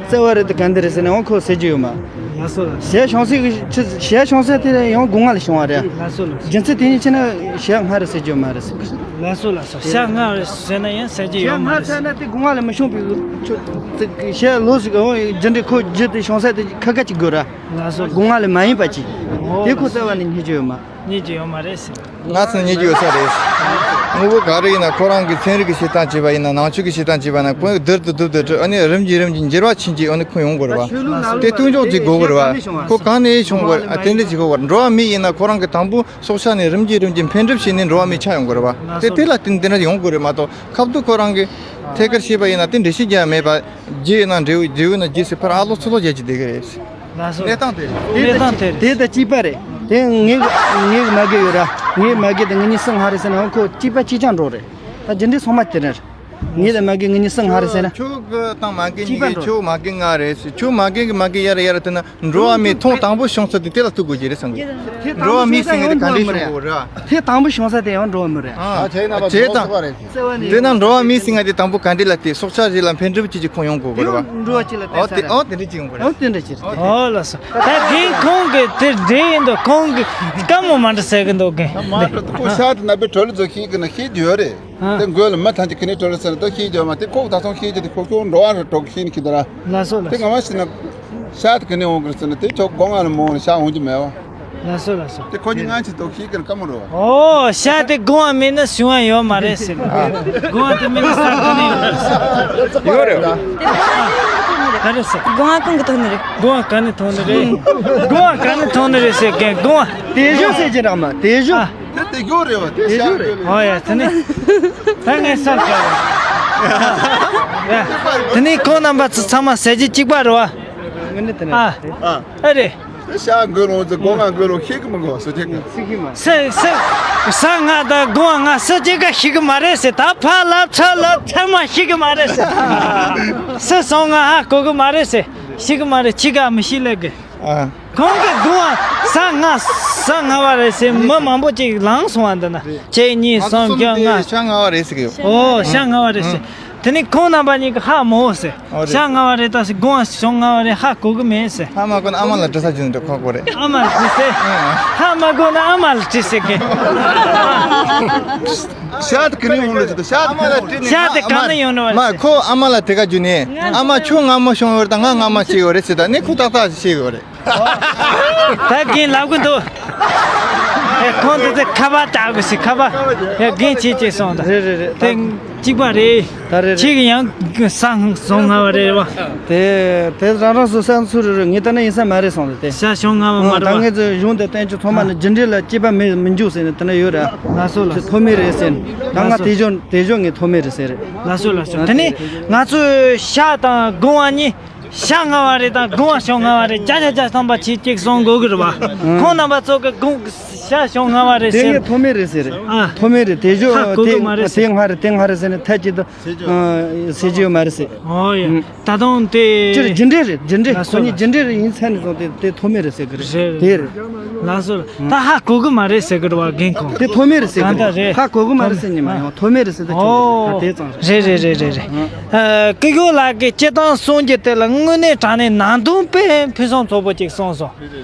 རྩ་བ་རེད་དེ་ག་འདི་རེད་ཟེར་ན་ཡང་ཁོ་ཟེར་རྒྱུ་ཡོད་མ། ལགས་སོ་ལགས་སོ། བྱས་བྱུང་ས་གི་ཆི་བྱས་བྱུང་ས་དེ་ཡང་སྒོ་ང་ལ་བྱུང་བ་རེད། ལགས་སོ་ལགས་སོ། རྒྱུ་མཚན་དེ་ཉིད་ཕྱིན་ན་བྱས་སྔ་རེད་ཟེར་རྒྱུ་མ་རེད། ལགས་སོ་ལགས་སོ། བྱས་སྔ་རེད་ཟེར་ན་ཡང་ཟེར་རྒྱུ་ཡོད་མ་རེད། བྱས་སྔ་ཟེར་ན་དེ་སྒོ་ང་ལ་མི་བྱུང་བའི་ཆོ་བྱས་ལོ་ཟིག་གི་རྒྱུ་འབྲས་ཁོ་རྒྱུ་དེ་བྱུང་ས་དེ་ཁ་ཁ་ཅིག་དགོས་ར། ལགས་སོ། སྒོ་ང་ལ་མ་ཡིན་པ་ཅིག་ཨོ་དེ་ཁོ་རྩ་བ་ནས་རྙེད་རྒྱུ་ཡོད་མ། རྙེད་རྒྱུ་ཡོད་མ་རེད་ཟེར། ང་ཚོ་རྙེད་རྒྱུ་ཡོད་ས་རེད། དངོས་པོ་ག་རེ་ཡིན་ན་ཁོ་རང་གི་ཚན་རིག་གི་བྱེད་སྟངས་བྱས་པ་ཡིན་ན། ནང་ཆོས་ཀྱི་བྱེད་སྟངས་བྱས་པ་ན་ཁོ་བསྡུར་དུ་བསྡུར་དུ་ཨ་ནི་རིམ་གྱིས་རིམ་གྱིས་འགྱུར་བ་ཕྱིན་གྱིས་ཨ་ནི་ཁོ་ཡོང་དགོས་རེད་བ། དེ་སྟོན་ཆོག་ཅིག་དགོས་དགོས་རེད་བ། ཁོ་གང་ནས་བྱུང་དགོས་ཨ་དེ་འདྲ་ཅིག་དགོས་དགོས། འགྲོ་བ་མི་ཡིན་ན་ཁོ་རང་གི་དང་པོ་སྲོག་ཆགས་ནས་རིམ་གྱིས་རིམ་གྱིས་འཕེལ་འགྲིབ་བྱས་ནས་འགྲོ་བ་མི་ཆགས་ཡོང་དགོས་རེད་བ། དེ་དེ་ལ་བརྟེན་དེ་འདྲ་ཡོང་དགོས་རེད་མ་གཏོགས། ཁབ་ཏུ་ཁོ་རང་གི་ཐད་ཀར་བཤད་པ་ཡིན་ན་དེ་འགྲེལ་བཤད་རྒྱག་ཡ་མེད་པ། རྒྱུ་ཡིན་ན་འབྲས་བུ། འབྲས་བུ་ན་རྒྱུ་ཟེར་ཕར་ཨ་ལོ་ཚུར་ལོ་རྒྱག་གི་བསྡད་གི་རེད། ལགས་སོ། གནས་སྟངས་དེ་རེད། གནས་སྟངས་དེ་རེད། དེ་ད་གཅིག་པ་རེད། དེ་ངའི་ངའི་མ་གི་ཡོད་ར། ངའི་མ་གི་དེ་ངེད་གཉིས་སུ་སྔ་རེད་ཟེར་ན་ཁོ་གཅིག་པ་གཅིག་རྐྱང་འགྲོ་རེད། ད་རྒྱུ་འབྲས་ཚང་མ་དེ་རེད། ངེད་དང་མ་གི་ངེད་གཉིས་སུ་སྔ་རེད་ཟེར་ན། ཁྱོད་ཀྱི་དང་མ་གི་གཉིས་ཀྱི་ཁྱོད་མ་གི་སྔ་རེད་ཟེར། ཁྱོད་མ་གི་གི་མ་གི་ཡར་ཡར་དེ་ན་འགྲོ་བ་མིའི་ཐོག་དང་པོ་བྱུང་ས་དེ་དེ་ལ་ཐུག་དགོས་ཀྱི་རེད་བསམ་གི། འགྲོ་བ་མི་ཟེར་མཁན་དེ་ག་འདྲས་བྱུང་དགོས་རེད། དེ་དང་པོ་བྱུང་ས་དེ་ཡང་འགྲོ་བ་མི་རེད། ཨ་བྱས་ན་བྱས་ཙང་། དེ་ན་འགྲོ་བ་མི་ཟེར་མཁན་དེ་དང་པོ་ག་འདྲས་ལ་དེ་སྲོག་ཆགས་ཞིག་ལ་འཕེལ་འགྲིབ་བྱེད་ཀྱི་ཁོངས་ཡོང་དགོས་རེད་བ། འགྲོ་བ་ཅིག་ལ་ཨོ་དེ་ཨོ་དེ་འདྲས་ཅིག་ཡོང་དགོས་རེད། ཨོ་དེ་འདྲས་ཅིག་རེད། ཨོ་ལགས་སོ། ད་རྒན་ཁོང་གི་དེ་འདྲས་ཡིན་འདུག་ཁོང་གི་དཀའ་མོ་མ་འདྲ་ཟེར་གི་འདུག་གི། ད་མ་འགྲོ་ཁོ་ཤ་དེ་ན་པའི་གྲོ་ལི་ཚོ་ཤེས་གི་ན་ཤེས་རྒྱུ་ཡོད་རེད། དེ་མགོ་ལ་མི་ཐང་ཅིག་གི་ནི་གྲོ་ལི་ཟེར་ན་ད་ཤེས་རྒྱུ་མ་དེ་ཁོ་ད་སོང་ཤེས་རྒྱུ་དེ་ཁོ་ཁྱོད་འགྲོ་བ་ར་གྲོགས་ཤེས་ནི་ཁྱི་དེ་ར། ལགས་སོ་ལགས་སོ། དེ་ང་མ་ཤི་ན་ཤ་དེ་གི་ནི་འོང་གི་ཟེར་ན་དེ་ཁྱོད་སྒོ་ང་ལ་མོ་ཤ་འོང་རྒྱུ་མེད་བ། ལགས་སོ་ལགས་སོ། དེ་ཁོ་གཉིས་ང་ཅི་ཐོག་ཤེས་ཀྱི་ཀ་མོ་རོ། ཨོ་ཤ་དེ་སྒོ་ང་མེད་ན་བྱུང་བ་ཡོད་མ་རེད་ཟེར། སྒོ་ང་དེ་མེད་ན་ས་ག་ནས་ཡོང་རེད་ཟེར། ཡོད་རེད། ག་རེ་ཟེར། སྒོ་ང་གང་གི་ཐོག་ནས་རེད། སྒོ་ང་ག་ནས་ཐོག་ནས་རེད། སྒོ་ང་ག་ནས་ཐོག་ནས་རེད་ཟེར་གན་སྒོ་ང་། དེ་ཞོ་ཟེར་གྱི་རག་མ་དེ་ཞོ། ཨ། དེ་དེ་ཞོ་རེད་བ་དེ་ཞོ་རེད། ཨོ་ཡ་དེ་ནི། ད་ངས་བསམ་བྱས། ཡ། དེ་ནི་ཁོང་རྣམ་པ་ཚོ་ཚང་མ་ཟེར་གྱི་གཅིག་པ་རེད་བ། ངས་ནི་དེ་ནི། ཨ། ཨ། ཨ་རེད། ཤ་འགོས་ལོང་ཚེ་སྒོ་ང་འགོས་ལོང་ཤེས་ཀྱི་མི་འགོ་སུ་ཅིག་གི། སུ་ཤེས་མ། སུ་སུ། ས་ང་དང་སྒོ་ང་སུ་ཅིག་ག་ཤེས་ཀྱི་མ་རེད་ཟེར། ད་ཕ་ལ་ཚ་ལ་ཚ་མ་ཤེས་ཀྱི་མ་རེད་ཟེར། སུ་སོང་ང་ཧ་གོ་གི་མ་རེད་ཟེར། ཤེས་ཀྱི་མ་རེད། ཅི་ག་མི་ཤེས་ལེ་གི། ཨ། ཁོང་གི་སྒོ་ང་ས་ང་ས་ང་བ་རེད་ཟེར་མི་མང་པོ་ཅིག་ལངས་སོང་བ་འདི་ན། གཅིག་གཉིས་གསུམ་བརྒྱད་ལྔ། ཤ་ང་བ་རེད་ཟེར་གི་ཡོད། ཨོ་ཤ་ང་བ་རེད་ཟེར། དེ་ནས་ཁོང་རྣམ་པ་གཉིས་ཀྱིས་ཧ་མ་གོ་ཟེར། ཨོ་རེད། ཤ་ང་བ་རེད་ད་ཟེར། དགུང་བ་ཞོགས་ང་བ་རེད། ཧ་གོ་གི་མེད་ཟེར། ཧ་མ་གོ་ན་ཨ་མ་ལ་དྲི་ས་རྒྱུ་འདྲ་ཁོག་གོ་རེད། ཨ་མ་ལ་དྲིས་ཟེར། ཧ་མ་གོ་ན་ཨ་མ་ལ་དྲིས་ཟེར་གི། ཤ་དེ་ག་ནས་ཡོང་ལ་ཟེར། ཤ་དེ་ཤ་དེ་ག་ནས་ཡོང་ནི་བ་མ་ཟེར། ཁོ་ཨ་མ་ལ་དེ་ག་རྒྱུ་ནས། ཨ་མ་ཁྱོད་ངར་མོ་ཤོང་ཡོད་རེད་ད། ང་ངར་མོ་བྱས་ཡོད་རེད་ཟེར། ད་ནི་ཁོ་ཏག་ཏག་ཤེས་ཡོད་རེད། ད་རྒན་ལབ་གི་འདུག་ཨེ་ཁོང་དེ་ཚོ་ཁ་པར་བཏང་དགོས་ཟེར། ཁ་པར་ཡ་རྒན་བྱེད་ཅེས་སོང་ད། རེད་རེད་རེད། དེ་གཅིག་པ་རེད། ད་རེད་རེད། ཁྱེད་ཀྱི་ཡང་ས་ཞོགས་ང་བ་རེད་བ། དེ་དེ་རང་རང་སོ་སོ་ཚུར་རེད། ངས་ལྟ་ན་ཡིན་ས་མ་རེད་སོང་ལ་དེ། ཤ་ཞོགས་ང་བ་མ་ཨོ་ད་རེད་བ། ངས་ཚོ་གཞུང་དེ་བསྟན་ཆོས་ཚང་མ་ནི་རྒྱུ་འབྲས་ལ་སྐྱེས་པ་མེད་མི་འཇུག་ཟེར་ནས་དེ་འདྲ་ཡོད་ར། ལགས་སོ་ལགས་སོ། ཐོག་མེད་རེད་ཟེར་ནས། ད་ང་ལགས་སོ། དེ་ཞོགས་དེ་ཞོགས་ངས་ཐོག་མེད་རེད་ཟེར་རེད། ལགས་སོ་ལགས་སོ། དེ་ནས་ང་ཚོས་ཤ་དང་དགུང་བ་གཉིས། ཤ་ང་བ་རེད་དང་དགུང་བ་ཞོགས་ང་བ་རེད། བརྒྱ་ཆ་བརྒྱ་ཐམ་པ་ཆེ་གཅིག་གསུང་དགོས་ཀྱི་རེད་བ། ཁོང་རྣམ་པ་ཚོ་གི་དགུང་ཤ་ཞོགས་ང་བ་རེད་དེ་ཟེར། ངས་ཐོག་མེད་རེད་ཟེར་རེད། ཨ། ཐོག་མེད་རེད། དེ་ཞོགས་ཧ་གོ་གི་མ་རེད་དེ་ཟེར། ང་རེད་དེ་ང་རེད་དེ་ང་རེད་ཟེར་ནས་ཐད་ཀྱི་དུ་ཟེར་གྱི་ཡོད་མ་རེད་ཟེར། ཨོ་ཡ། ད་དུང་དེ་ཅི་རེད། རྒྱུ་འབྲས་རེད། རྒྱུ་འབྲས། ལགས་སོ་ཁོ་གཉིས་ལགས་རྒྱུ་འབྲས་རེད་ཡིན་ཚད་ནས་བཟུང་སྟེ་དེ་ཐོག་མེད་རེད་ཟེར་གི་རེད། རེད་དེ་རེད། རེད། ལགས་སོ། ད་ཧ་གོ་གི་མ་རེད་ཟེར་གི་རེད་བ་རྒན་ཁོང་། དེ་ཐོག་མེད་རེད་ཟེར་གི་གང་ལྟར་རེད། རེད། ཧ་གོ་གི་མ་རེད་ཟེར་ནི་མ་ཡོང་། ཐོག་མེད་རེད་ཟེར་དུ་ཆོག་ཨོ། ད་དེ་ཙང་རེད། རེད་རེད་རེད་རེད། ཨ། སྐུ་ཞབས་ལགས་ཀྱིས་སྤྱིར་བཏང་གསུང་རྒྱུ་དེ་ལ་དངོས་གནས་དྲང་གནས་ནང་དོན་དཔེ་ཕུན་སུམ་ཚོགས་པོ་ཅིག་གསུངས་སོང་།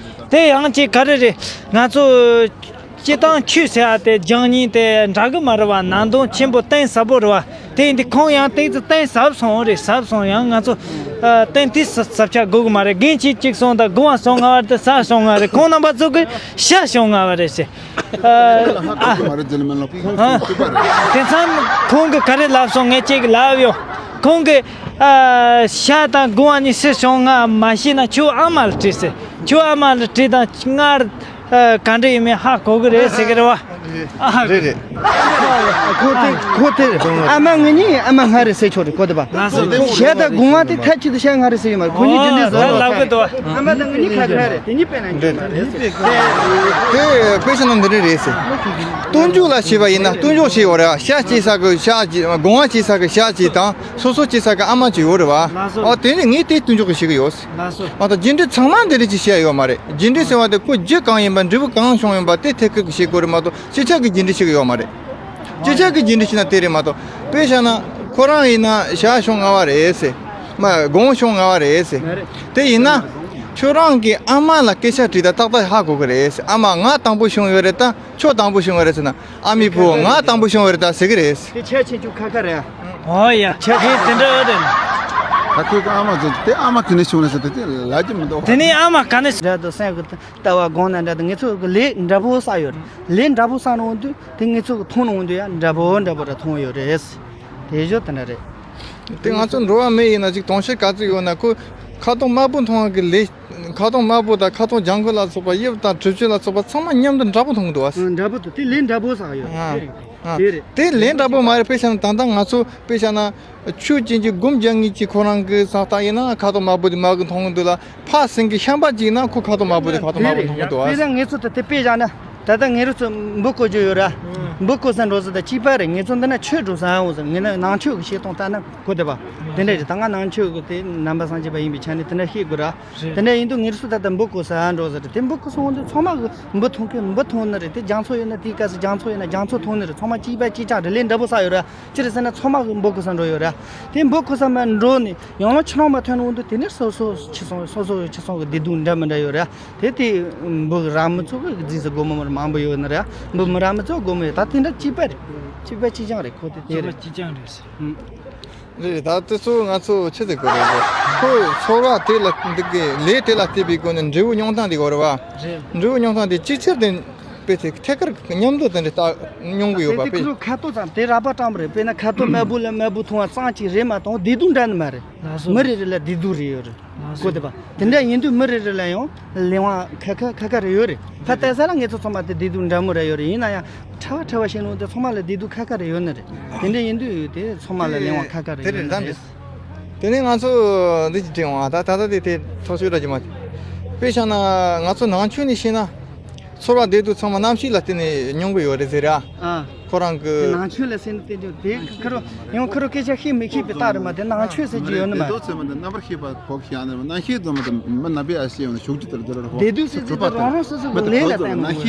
དེ་ཡང་ཅིག་ག་རེ་རེད། ང་ཚོ་སྤྱིར་བཏང་ཆོས་ཟེར་བ་དེ་སྦྱང་སྙིང་དེ་འདྲ་གི་མ་རེད་བ། ནང་དོན་ཆེན་པོ་གཏིང་ཟབ་པོ་རེད་བ། དེ་ཡིན་དུས་ཁོང་ཡང་ཏོག་ཙམ་གཏིང་ཟབ་སོང་རེད། ཟབ་སོང་ཡང་ང་ཚོ་ཨ་གཏིང་དེ་ཟབ་ཟབ་ཆགས་དགོས་གི་མ་རེད། རྒན་ཁྱེད་གཅིག་སོང་ད་དགུང་བ་ཞོགས་ང་བ་རེད་ད་ཤ་ཞོགས་ང་བ་རེད། ཁོང་རྣམ་པ་ཚོ་གི་ཤ་ཞོགས་ང་བ་རེད་ཟེར། ཨ། ཨ། དེ་མཚམས་ཁོང་གིས་ག་རེ་ལབ་སོང་། ངས་ཅིག་ལབ་ཡོང་། ཁོང་གིས་ཨ་ཤ་དང་དགུང་བ་གཉིས་སུ་ཞོགས་ང་མ་ཤེས་ན་ཁྱོད་ཨ་མ་ལ་དྲིས་ཟེར། ཁྱོད་ཨ་མ་ལ་དྲིས་དང་སྔར་ཨ་ག་འདྲ་ཡིན་མིན་ཧ་གོ་གི་རེད་ཟེར་གི་རེད་བ། ཨ་ཧ། རེད་རེད། ཁོ་དེ་ཁོ་དེ་ཨ་མ་ང་གཉིས་ཨ་མ་ང་རེད་ཟེར་ཆོག་རེད་གོ། དེ་པ་ལགས་སོ། ཤ་དང་དགུང་བ་དེ་ཐད་ཀྱི་དུ་ཤ་ང་རེད་ཟེར་ཡོད་མ་རེད། ཁོ་གཉིས་དེ་འདྲས་ཟེར། ཨོ་ལབ་གི་འདུག་ཨ་མ་དང་ང་གཉིས་ཁ་ཁ་རེད། དེ་གཉིས་དཔེ་ན་འགྱུར་མ་རེད་ཟེར། དེ་དཔེ་ཆ་ནང་འདི་འདྲས་རེད་ཟེར། སྟོན་མཇུག་ལ་བྱས་པ་ཡིན་ན་སྟོན་མཇུག་བྱས་ཡོད་རེད་བ། ཤ་སྐྱེས་ས་གི་ཤ་སྐྱེས། དགུང་བ་སྐྱེས་ས་གི་ཤ་སྐྱེས་དང་སོ་སོ་སྐྱེས་ས་གི་ཨ་མ་སྐྱེས་ཡོད་རེད་བ། ལགས་སོ། ཨོ་དེ་ནི་ངས་དེ་སྟོན་མཇུག་གི་བྱེད་གི་ཡོད། ལགས་སོ། ཨ་ད་རྒྱུ་འབྲས་ཚང་མ་འདི་འདྲ་ཅིག་བཤད་ཡོད་མ་རེད། རྒྱུ་འབྲས་ཟེར་བ་དེ་ཁོ་རྒྱུ་གང་ཡིན་པ་འབྲས་བུ་གང་བྱུང་ཡིན་པ་དེ་ཐད་ཀར་གྱི་བཤད་དགོས་རེད་མ་གཏོགས་སྤྱི་ཁྱབ་ཀྱི་རྒྱུ་འབྲས་བཤད་གི་ཡོད་མ་རེད། སྤྱི་ཁྱབ་ཀྱི་རྒྱུ་འབྲས་བཤད་ན་དེ་རེད་མ་གཏོགས། དཔེ་བཞག་ན་ཁོ་རང་ཡིན་ན་ཤ་ཞོགས་ང་བ་རེད་ཟེར། མ་དགུང་ཞོགས་ང་བ་རེད་ཟེར། དེ་ཡིན་ན་ཁྱོད་རང་གི་ཨ་མ་ལ་སྐད་ཆ་དྲིས་ད་ཏག་ཏག་ཧ་གོ་གི་རེད་ཟེར། ཨ་མ་ང་དང་པོ་བྱུང་ཡོད་རེད་ད། ཁྱོད་དང་པོ་བྱུང་བ་རེད་ཟེར་ན། ཨ་མའི་བུ་ང་དང་པོ་བྱུང་བ་རེད་ད་ཟེར་གི་རེད། དེ་ཁྱད་ཆེ་ཆུ་ཁ་ཁ་རེད། ཨོ་ཡ། ཁྱད་དེ་དེ་འདྲ་རེད། ད་ཁོས་ཨ་མ་ཚོ་དེ་ཨ་མ་དེ་ནས་བྱུང་རེད་ཟེར་དེ་དེ་ལབ་ཀྱི་མི་འདུག་དེ་ནས་ཨ་མ་ག་ནས། འདྲ་དུ་སེམས་ཀྱི་ལྟ་བ་དགོངས་ན་འདྲ་དུ་ངེད་ཚོ་གི་ལས་འདྲ་པོ་བསགས་ཡོད་རེད། ལས་འདྲ་པོ་བསགས་ནོ་འདུག་དེ་ངེད་ཚོ་གི་མཐོང་ནོ་འདུག་ཡ་འདྲ་པོ་འདྲ་པོ་ར་མཐོང་ཡོད་རེད། དེ་བཞོ་དེ་འདྲ་རེད། དེ་ང་ཚོ་འགྲོ་བ་མི་ཡིན་ན་ཅིག་དུང་ཕྱུར་ག་ཚོད་ཡོད་ན་ཁོ་ཁ་དོག་དམར་པོ་མཐོང་བ་གི་ལས། ཁ་དོག་དམར་པོ་དང་ཁ་དོག་ལྗང་ཁུ་ལ་སོགས་པ་དབྱིབས་དང་གྲུབ་ཆ་ལ་སོགས་པ་ཚང་མ་མཉམ་དུ་འདྲ་པོ་མཐོང་གི་འདུག་བ། འདྲ་པོ་འདུག་དེ་ལས་འདྲ་པོ་བསགས་ཡོད། ཨ། དེ་རེད། ཨ། དེ་རེད། དེ་ལས་འདྲ་པོ་མ་རེད། དཔེ་བཞག་ན་ད་ལྟ་ང་ཚོ་དཔེ་བཞག་ན་ཆོས་ཅན་གྱི་སྒོམ་རྒྱག་མཁན་གྱི་ཁོ་རང་གི་ས་རྟགས་ཡིན་ན་ཁ་དོག་དམར་པོ་དེ་དམར་གི་མཐོང་གི་འདུག་ལ། ཕ་སེང་གེ་ཤམ་པ་ཅིག་ན་ཁོ་ཁ་དོག་དམར་པོ་དེ་ཁ་དོག་དམར་པོ་མཐོང་གི་འདུག་བ། དེ་རེད། དཔེ་བཞག་ན་ད་ལྟ་ངེད་རུ་ཚོ་དེ་དཔེ་བཞག་ན་ད་ལྟ་ངེད་རུ་ཚོ་འབུ་རྐོ་རྒྱུ་ཡོད་ར། འབུ་རྐོ་ས་འགྲོ་ས་ད་གཅིག་པ་རེད། ངེད་ཚོ་འདི་ན་ཆོས་འགྲོ་ས་འོང་ཟེར། ངེད་ན་ནང་ཆོས་ཀྱི་བཤད་སྟངས་ལྟར་ན་གོ་བདེ་བ། དེ་འདྲ་རེད། ད་ང་ནང་ཆོས་ཀྱི་དེ་ནང་པ་སངས་རྒྱས་པ་ཡིན་པའི་ཆ་ནས་དེ་འདྲ་ཤེས་དགོས་ར། རེད། དེ་འདྲ་ཡིན་དུས་ངེད་ཚོ་ད་ལྟ་འབུ་རྐོ་ས་འགྲོ་ཟེར་དེ་འབུ་རྐོ་སོང་དུས་ཚང་མ་གི་འབུ་འཐུང་གི་འབུ་འཐུང་ནི་རེད། དེ་རྒྱ་མཚོ་ཡོད་ན་དེའི་སྐབས་སུ་རྒྱ་མཚོ་ཡོད་ན་རྒྱ་མཚོ་འཐུང་ནི་རེད། ཚང་མ་གཅིག་པ་གཅིག་རྐྱང་རེད། ལས་འདྲ་པོ་བསགས་ཡོད་ར། ཅི་རེད་ཟེར་ན་ཚང་མ་གི་འབུ་རྐོ་ས་འགྲོ་ཡོད་ར། དེ་འབུ་རྐོ་ས་མ་འགྲོ་ནི་ཡང་ལ་ཁྱི་ནང་མ་ཐོན་འོང་དུས་དེ་ནས་སོ་སོ་ཁྱི་སོང་སོ་སོ་ཁྱི་སོང་གི་བདེ་སྡུག་འདྲ་མི་འདྲ་ཡོད་ར། དེ་དེ་འབུ་ར་མི་ཚོ་གི་རྫིས་སུ་སྒོ་མོ་མང་པོ་ཡོད་ནི་ར། འབུ་མི་ར་མི་ཚོ་སྒོ་མོ་ཡོད། ད་དེ་འདྲ་གཅིག་པ་རེད། གཅིག་པ་གཅིག་རྐྱང་རེད། ཁོ་དེ་དེ་རེད། གཅིག་པ་གཅིག་རྐྱང་རེད། རེད། ད་དེ་ཚོ་ང་ཚོ་ཆི་ཟེར་དགོས་རེད། ཁོ་ཚོར་བ་དེ་ལ་འདི་གི་ལས་དེ་ལ་བརྟེན་པའི་སྒོ་ནས་འབྲས་བུ་མྱོང་སྟངས་དེ་གོ་རེད་བ། རེད། འབྲས་བུ་མྱོང་སྟངས་དེ་ཅིག་ཆར་དེ་དཔེ་དེ་ཐད་ཀར་མཉམ་དུ་དེ་འདྲ་ལྟ་མྱོང་གི་ཡོད་པ། དེ་དཔེ་ཁོ་ཁ་དོག་ཙམ་དེ་རགས་པ་སྤྲང་པོ་རེད། དཔེར་ན་ཁ་དོག་དམར་པོ་ལ་དམར་པོ་མཐོང་བ་ཙམ་གཅིག་རེད་མ་གཏོགས་བདེ་སྡུག་འདྲ་ནི་མ་རེད། ལགས་སོ། མི་རེ་རེ་ལ་བདེ་སྡུག་རེ་ཡོད་རེད། ལགས་སོ། གོ་བདེ་བ། དེ་འདྲ་ཡིན་དུས་མི་རེ་རེ་ལ་ཡང་ལེན་བ་ཁ་ཁ་ཁ་ཁ་རེ་ཡོད་རེད། ཕ་བལྟས་ས་ལ་ངེད་ཚོ་ཚང་མ་དེ་བདེ་སྡུག་འདྲ་མོ་རེ་ཡོད་རེད། ཡིན་ན་ཡང་ཕྲ་བ་ཕྲ་བ་ཤེས་ནོ་དེ་ཚང་མ་ལ་བདེ་སྡུག་ཁ་ཁ་རེ་ཡོད་ནི་རེད། དེ་འདྲ་ཡིན་དུས་དེ་ཚང་མ་ལ་ལེན་བ་ཁ་ཁ་རེ་དེ་ཡོད་རེད། ནི་རེད། དེ་ནས་ང་ཚོ་འདི་ཅིག་དྲན་འོང་། ད་ད་ལྟ་དེ་དེ་ཐག་ཆོད་ར་ཅིག་མ། དཔེ་བཞག་ན་ང་ཚོ་ནང་ཆོས་ནས་བཤད་ན་ཚོར་བ་བདེ་སྡུག་ཚང་མ་རྣམ་ཤེས་ལ་བརྟེན་ནས་མྱོང་གི་ཡོད་རེད་ཟེར་ར། ཨ། ཁོ་རང་གི་ནང་ཆོས་ལ་སེམས་བསྟན་རྒྱུ་དེ་ཁ་རོ་ཡང་ཁ་རོ་སྐད་ཆ་ཤེས་མི་ཤེས་པའི་རྟགས་རེད་མ། དེ་ནང་ཆོས་ཟེར་གྱི་ཡོད་ནི་མ། དེ་ཚོ་ཚད་མ་དང་རྣམ་པར་ཤེས་པ་གོ་ཤེས་ནི་མ། ནང་ཤེས་ཙམ་དང་མི་རྣམ་པའི་ཨ་ཤེས་ཡོང་ན་ཞུགས་ཀྱི་དེར་དེར་རོ། བདེ་སྡུག་ཟེར་ཚེ་རང་རང་སོ་སོ་གི་ལས་ལ་བརྟེན་པ་རེད། ལས་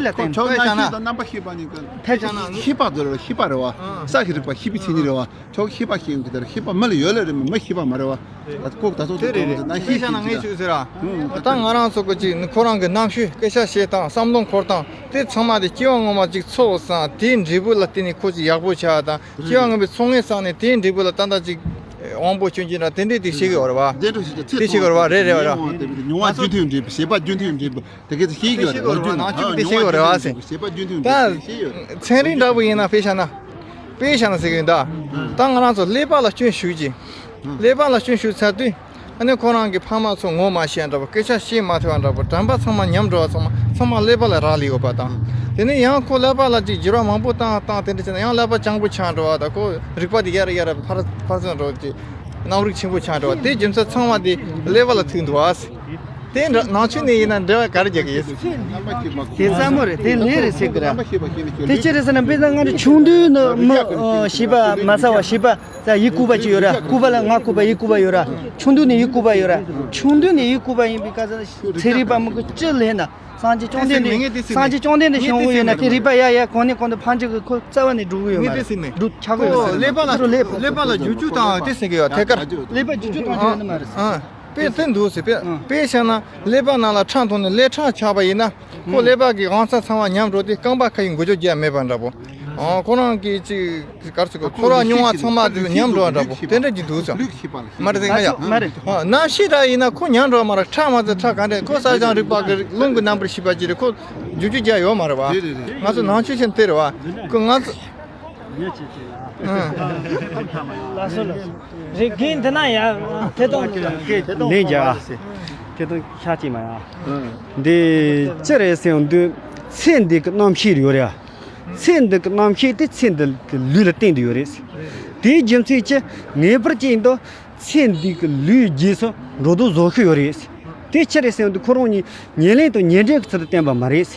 ལ་བརྟེན་པ། ཁྱོད་ནང་ཤེས་དང་རྣམ་པར་ཤེས་པ་ནི་ཀ་ཐད་ཀྱི་ཤེས་པ་དེར་ཤེས་པ་རེད་བ། ས་ཤི་རིག་པ་ཤེས་པའི་མཚན་ཉིད་རེད་བ། ཁྱོད་ཤེས་པ་ཤེས་ཡོང་གི་དེར་ཤེས་པ་མི་ལ་ཡོད་ལ་རེད་མ། མི་ཤེས་པ་མ་རེད་བ། ལྐོག་ད་ཚོ་དེ་རེད་རེད། ནང་ཤེས་ཤ་ན་ངས་ཆུ་ཟེར་ར། ད་ང་རང་ཚོ་གི་ཅིག་ཁོ་རང་གི་རྣམ་ཤེས་སྐད་ཆ་བཤད་སྟངས་བསམ་བློ་འཁོར་སྟངས་དེ་ཚང་མ་དེ་སྐྱེ་བ་སྔོན་མ་ཅིག་ཚོགས་སང་དེའི་འབྲས་བུ་ལ་བརྟེན་ནས་ཁོ་ཅིག་ཡག་པོ་ཆགས་དང་། སྐྱེ་བ་སྔོན་མའི་ཚོགས་ངན་བསགས་ནས་དེའི་འབྲས་བུ་ལ་ད་ལྟ་ཅིག་དབང་པོ་སྐྱོན་གྱིན་ར་དེ་འདྲས་དེ་ཤེས་གི་བར་བ། དེ་འདྲ་ཞིག་དེ་ཤེས་གི་བར་བ་རེད་རེད་བ་ར། ཉོན་མོངས་པ་དེ་ཉོན་མོངས་རྒྱུ་མཐུན་འབྲས་བུ་བྱེད་པ་རྒྱུ་མཐུན་འབྲས་བུ་དེ་གས་དེ་ཤེས་གི་བར་བ། ནང་ཆོས་དེ་ཤེས་གི་བར་བ་ཟེར། བྱེད་པ་རྒྱུ་མཐུན་འབྲས་བུ་ཤེས་ཡོད། ད་ཚན་རིག་འདྲ་པོ་ཡིན་ན་དཔེ་བཞག་ན། དཔེ་བཞག་ན་ཟེར་གི་ཡིན་ད། ད་ང་རང་ཚོ་ཀླད་པ་ལ་སྐྱོན་ཞུགས་ཀྱི། ཀླད་པ་ལ་སྐྱོན་ཞུགས་ཚར་དུས། ཨ་ནི་ཁོ་རང་གི་ཕ་མ་ཚོ་ངོ་མ་ཤེས་འདྲ་པོ། སྐད་ཆ་བཤད་མ་ཐུབ་པ་འདྲ་པོ། དྲན་པ་ཚང་མ་ཉམས་འགྲོ་བ་ཚང་མ་ཚང་མ་ཀླད་པ་ལ་རག་ལས་ཡོད་པ་དང་། དེ་ནས་ཡང་ཁོ་ཀླད་པ་ལ་ཅིག་འགྱུར་བ་མང་པོ་བཏང་བཏང་དེ་འདྲ་བྱས་ན་ཡང་ཀླད་པ་སྤྱང་པོ་ཆགས་འགྲོ་བ་དང་། ཁོ་རིག་པ་དེ་ཡར་ཡར་ཕར་ཕར་ཚུར་འགྲོ་ཅིག་རྣམ་རིག་ཆེན་པོ་ཆགས་འགྲོ་བ། དེ་རྒྱུ་མཚན་ཚང་མ་དེ་ཀླད་པ་ལ་ཐུག་འདུག་ཨ། དེ་འདྲ་ནང་ཆོས་ནས་ཡིན་ན་འབྲེལ་བ་ག་རེ་རྒྱག་གི་ཡོད། དེ་ཚ་མོ་རེད། དེ་ལས་རེད་ཟེར་གི་ར། དེ་ཅི་རེད་ཟེར་ན་དཔེར་ན་ང་ཚོ་ཆུང་དུས་ནས་མི་ཨ་ཤེས་པ་མ་ཚ་བ་ཤེས་པ། ད་ཡིད་ལྐུགས་པ་ཅིག་ཡོད་ར། ལྐུགས་པ་ལ་ང་ལྐུགས་པ་ཡིད་ལྐུགས་པ་ཡོད་ར། ཆུང་དུས་ནས་ཡིད་ལྐུགས་པ་ཡོད་ར། ཆུང་དུས་ནས་ཡིད་ལྐུགས་པ་ཡིན་པའི་སྐབས་སུ་ཚན་རིག་པ་མི་དགོས་ཅི་ལས་ན། སངས་རྒྱས་བཅོམ་ལྡན་འདས། སངས་རྒྱས་བཅོམ་ལྡན་འདས་བྱུང་ཡོད་ན་དེ་རིག་པ་ཡ་ཡ་གོང་ནས་གོང་དུ་ཕར་འགྱུར་གི། ཁོ་རྩ་བ་ནས་འགྲོ་གི་ཡོད་མ་རེད། འགྲོ་ཆགས་གི་ཡོད་ཟེར། ཀླད་པ་ལ་ཀླད་པ་ལ་འགྱུར་བཅོས་བཏང་དེ་ཟེར་གི་ཡོད་ཐད་ཀར། ཀླད་པ་འགྱུར་བཅོས་བཏང་ཆོག་ཡོད་ནི་མ་རེད། དཔེ་དེ་འདུག་ཟེར། དཔེ་དཔེ་བཤད་ན་ཀླད་པ་ནང་ལ་ཁྲག་འཐུང་ནས་ཀླད་ཁྲག་ཆགས་པ་ཡིན་ན། ཁོ་ཀླད་པ་གི་དབང་རྩ་ཚང་མ་ཉམས་འགྲོ་དུས་རྐང་པ་ཁ་ཡི་འགུལ་སྐྱོད་རྒྱག་མེད་པ་འདྲ་པོ། ཨ་ཁོ་རང་གི་ཅིག་གར་ཚིག་གོ་ཚོར་བ་མྱོང་བ་ཚང་མ་དེ་ཉམས་འགྲོ་བ་འདྲ་པོ་དེ་འདྲ་ཅིག་འདུག་ཟེར། མ་རེད་ཟེར་ང་ཡ། མ་རེད། ཨ་རྣམ་ཤེས་ར་ཡིན་ན་ཁོ་ཉམས་འགྲོ་བ་མ་རེད། ཁྲག་མ་ཚད་ཁྲག་ག་འདྲ། ཁོ་བསགས་སྦྱང་རིག་པ་གི་རླུང་གི་རྣམ་པར་ཤེས་པ་ཅིག་རེད། ཁོ་འགྱུར་བཅོས་རྒྱག་ཡོད་མ་རེད་བ། ང་ཚོ་ནང་ཆོས་ཆེན་དེ་རེད་བ། ཁོ་ང་ཚོ། ལགས་སོ་ལགས་སོ། རེད། རྒན་འདི་ན་ཡ་ཐད་གཏོང་། ལན་རྒྱག་ཨ། ཐད་གཏོང་ཤ་གཅིག་མ་ཡ། འདི་ཅི་རེད་ཟེར་ཡོང་དུས་ཚེ་འདི་གི་རྣམ་ཤེས་ཡོད་རེད་ཨ། ཚེ་འདི་གི་རྣམ་ཤེས་དེ་ཚེ་འདི་གི་ལུས་ལ་བརྟེན་དུ་ཡོད་རེད། དེའི་རྒྱུ་མཚན་གྱིས་ངེས་པར་ཅན་དུ་ཚེ་འདི་གི་ལུས་རྗེས་སུ་འགྲོ་དུ་བཟོ་གི་ཡོད་རེད། དེ་ཅི་རེད་ཟེར་ཡོང་དུས་ཁོ་རང་གཉིས་ཉེར་ལེན་དང་ཉེར་འབྲེལ་གྱི་ཚུལ་དུ་བསྟན་པ་མ་རེད།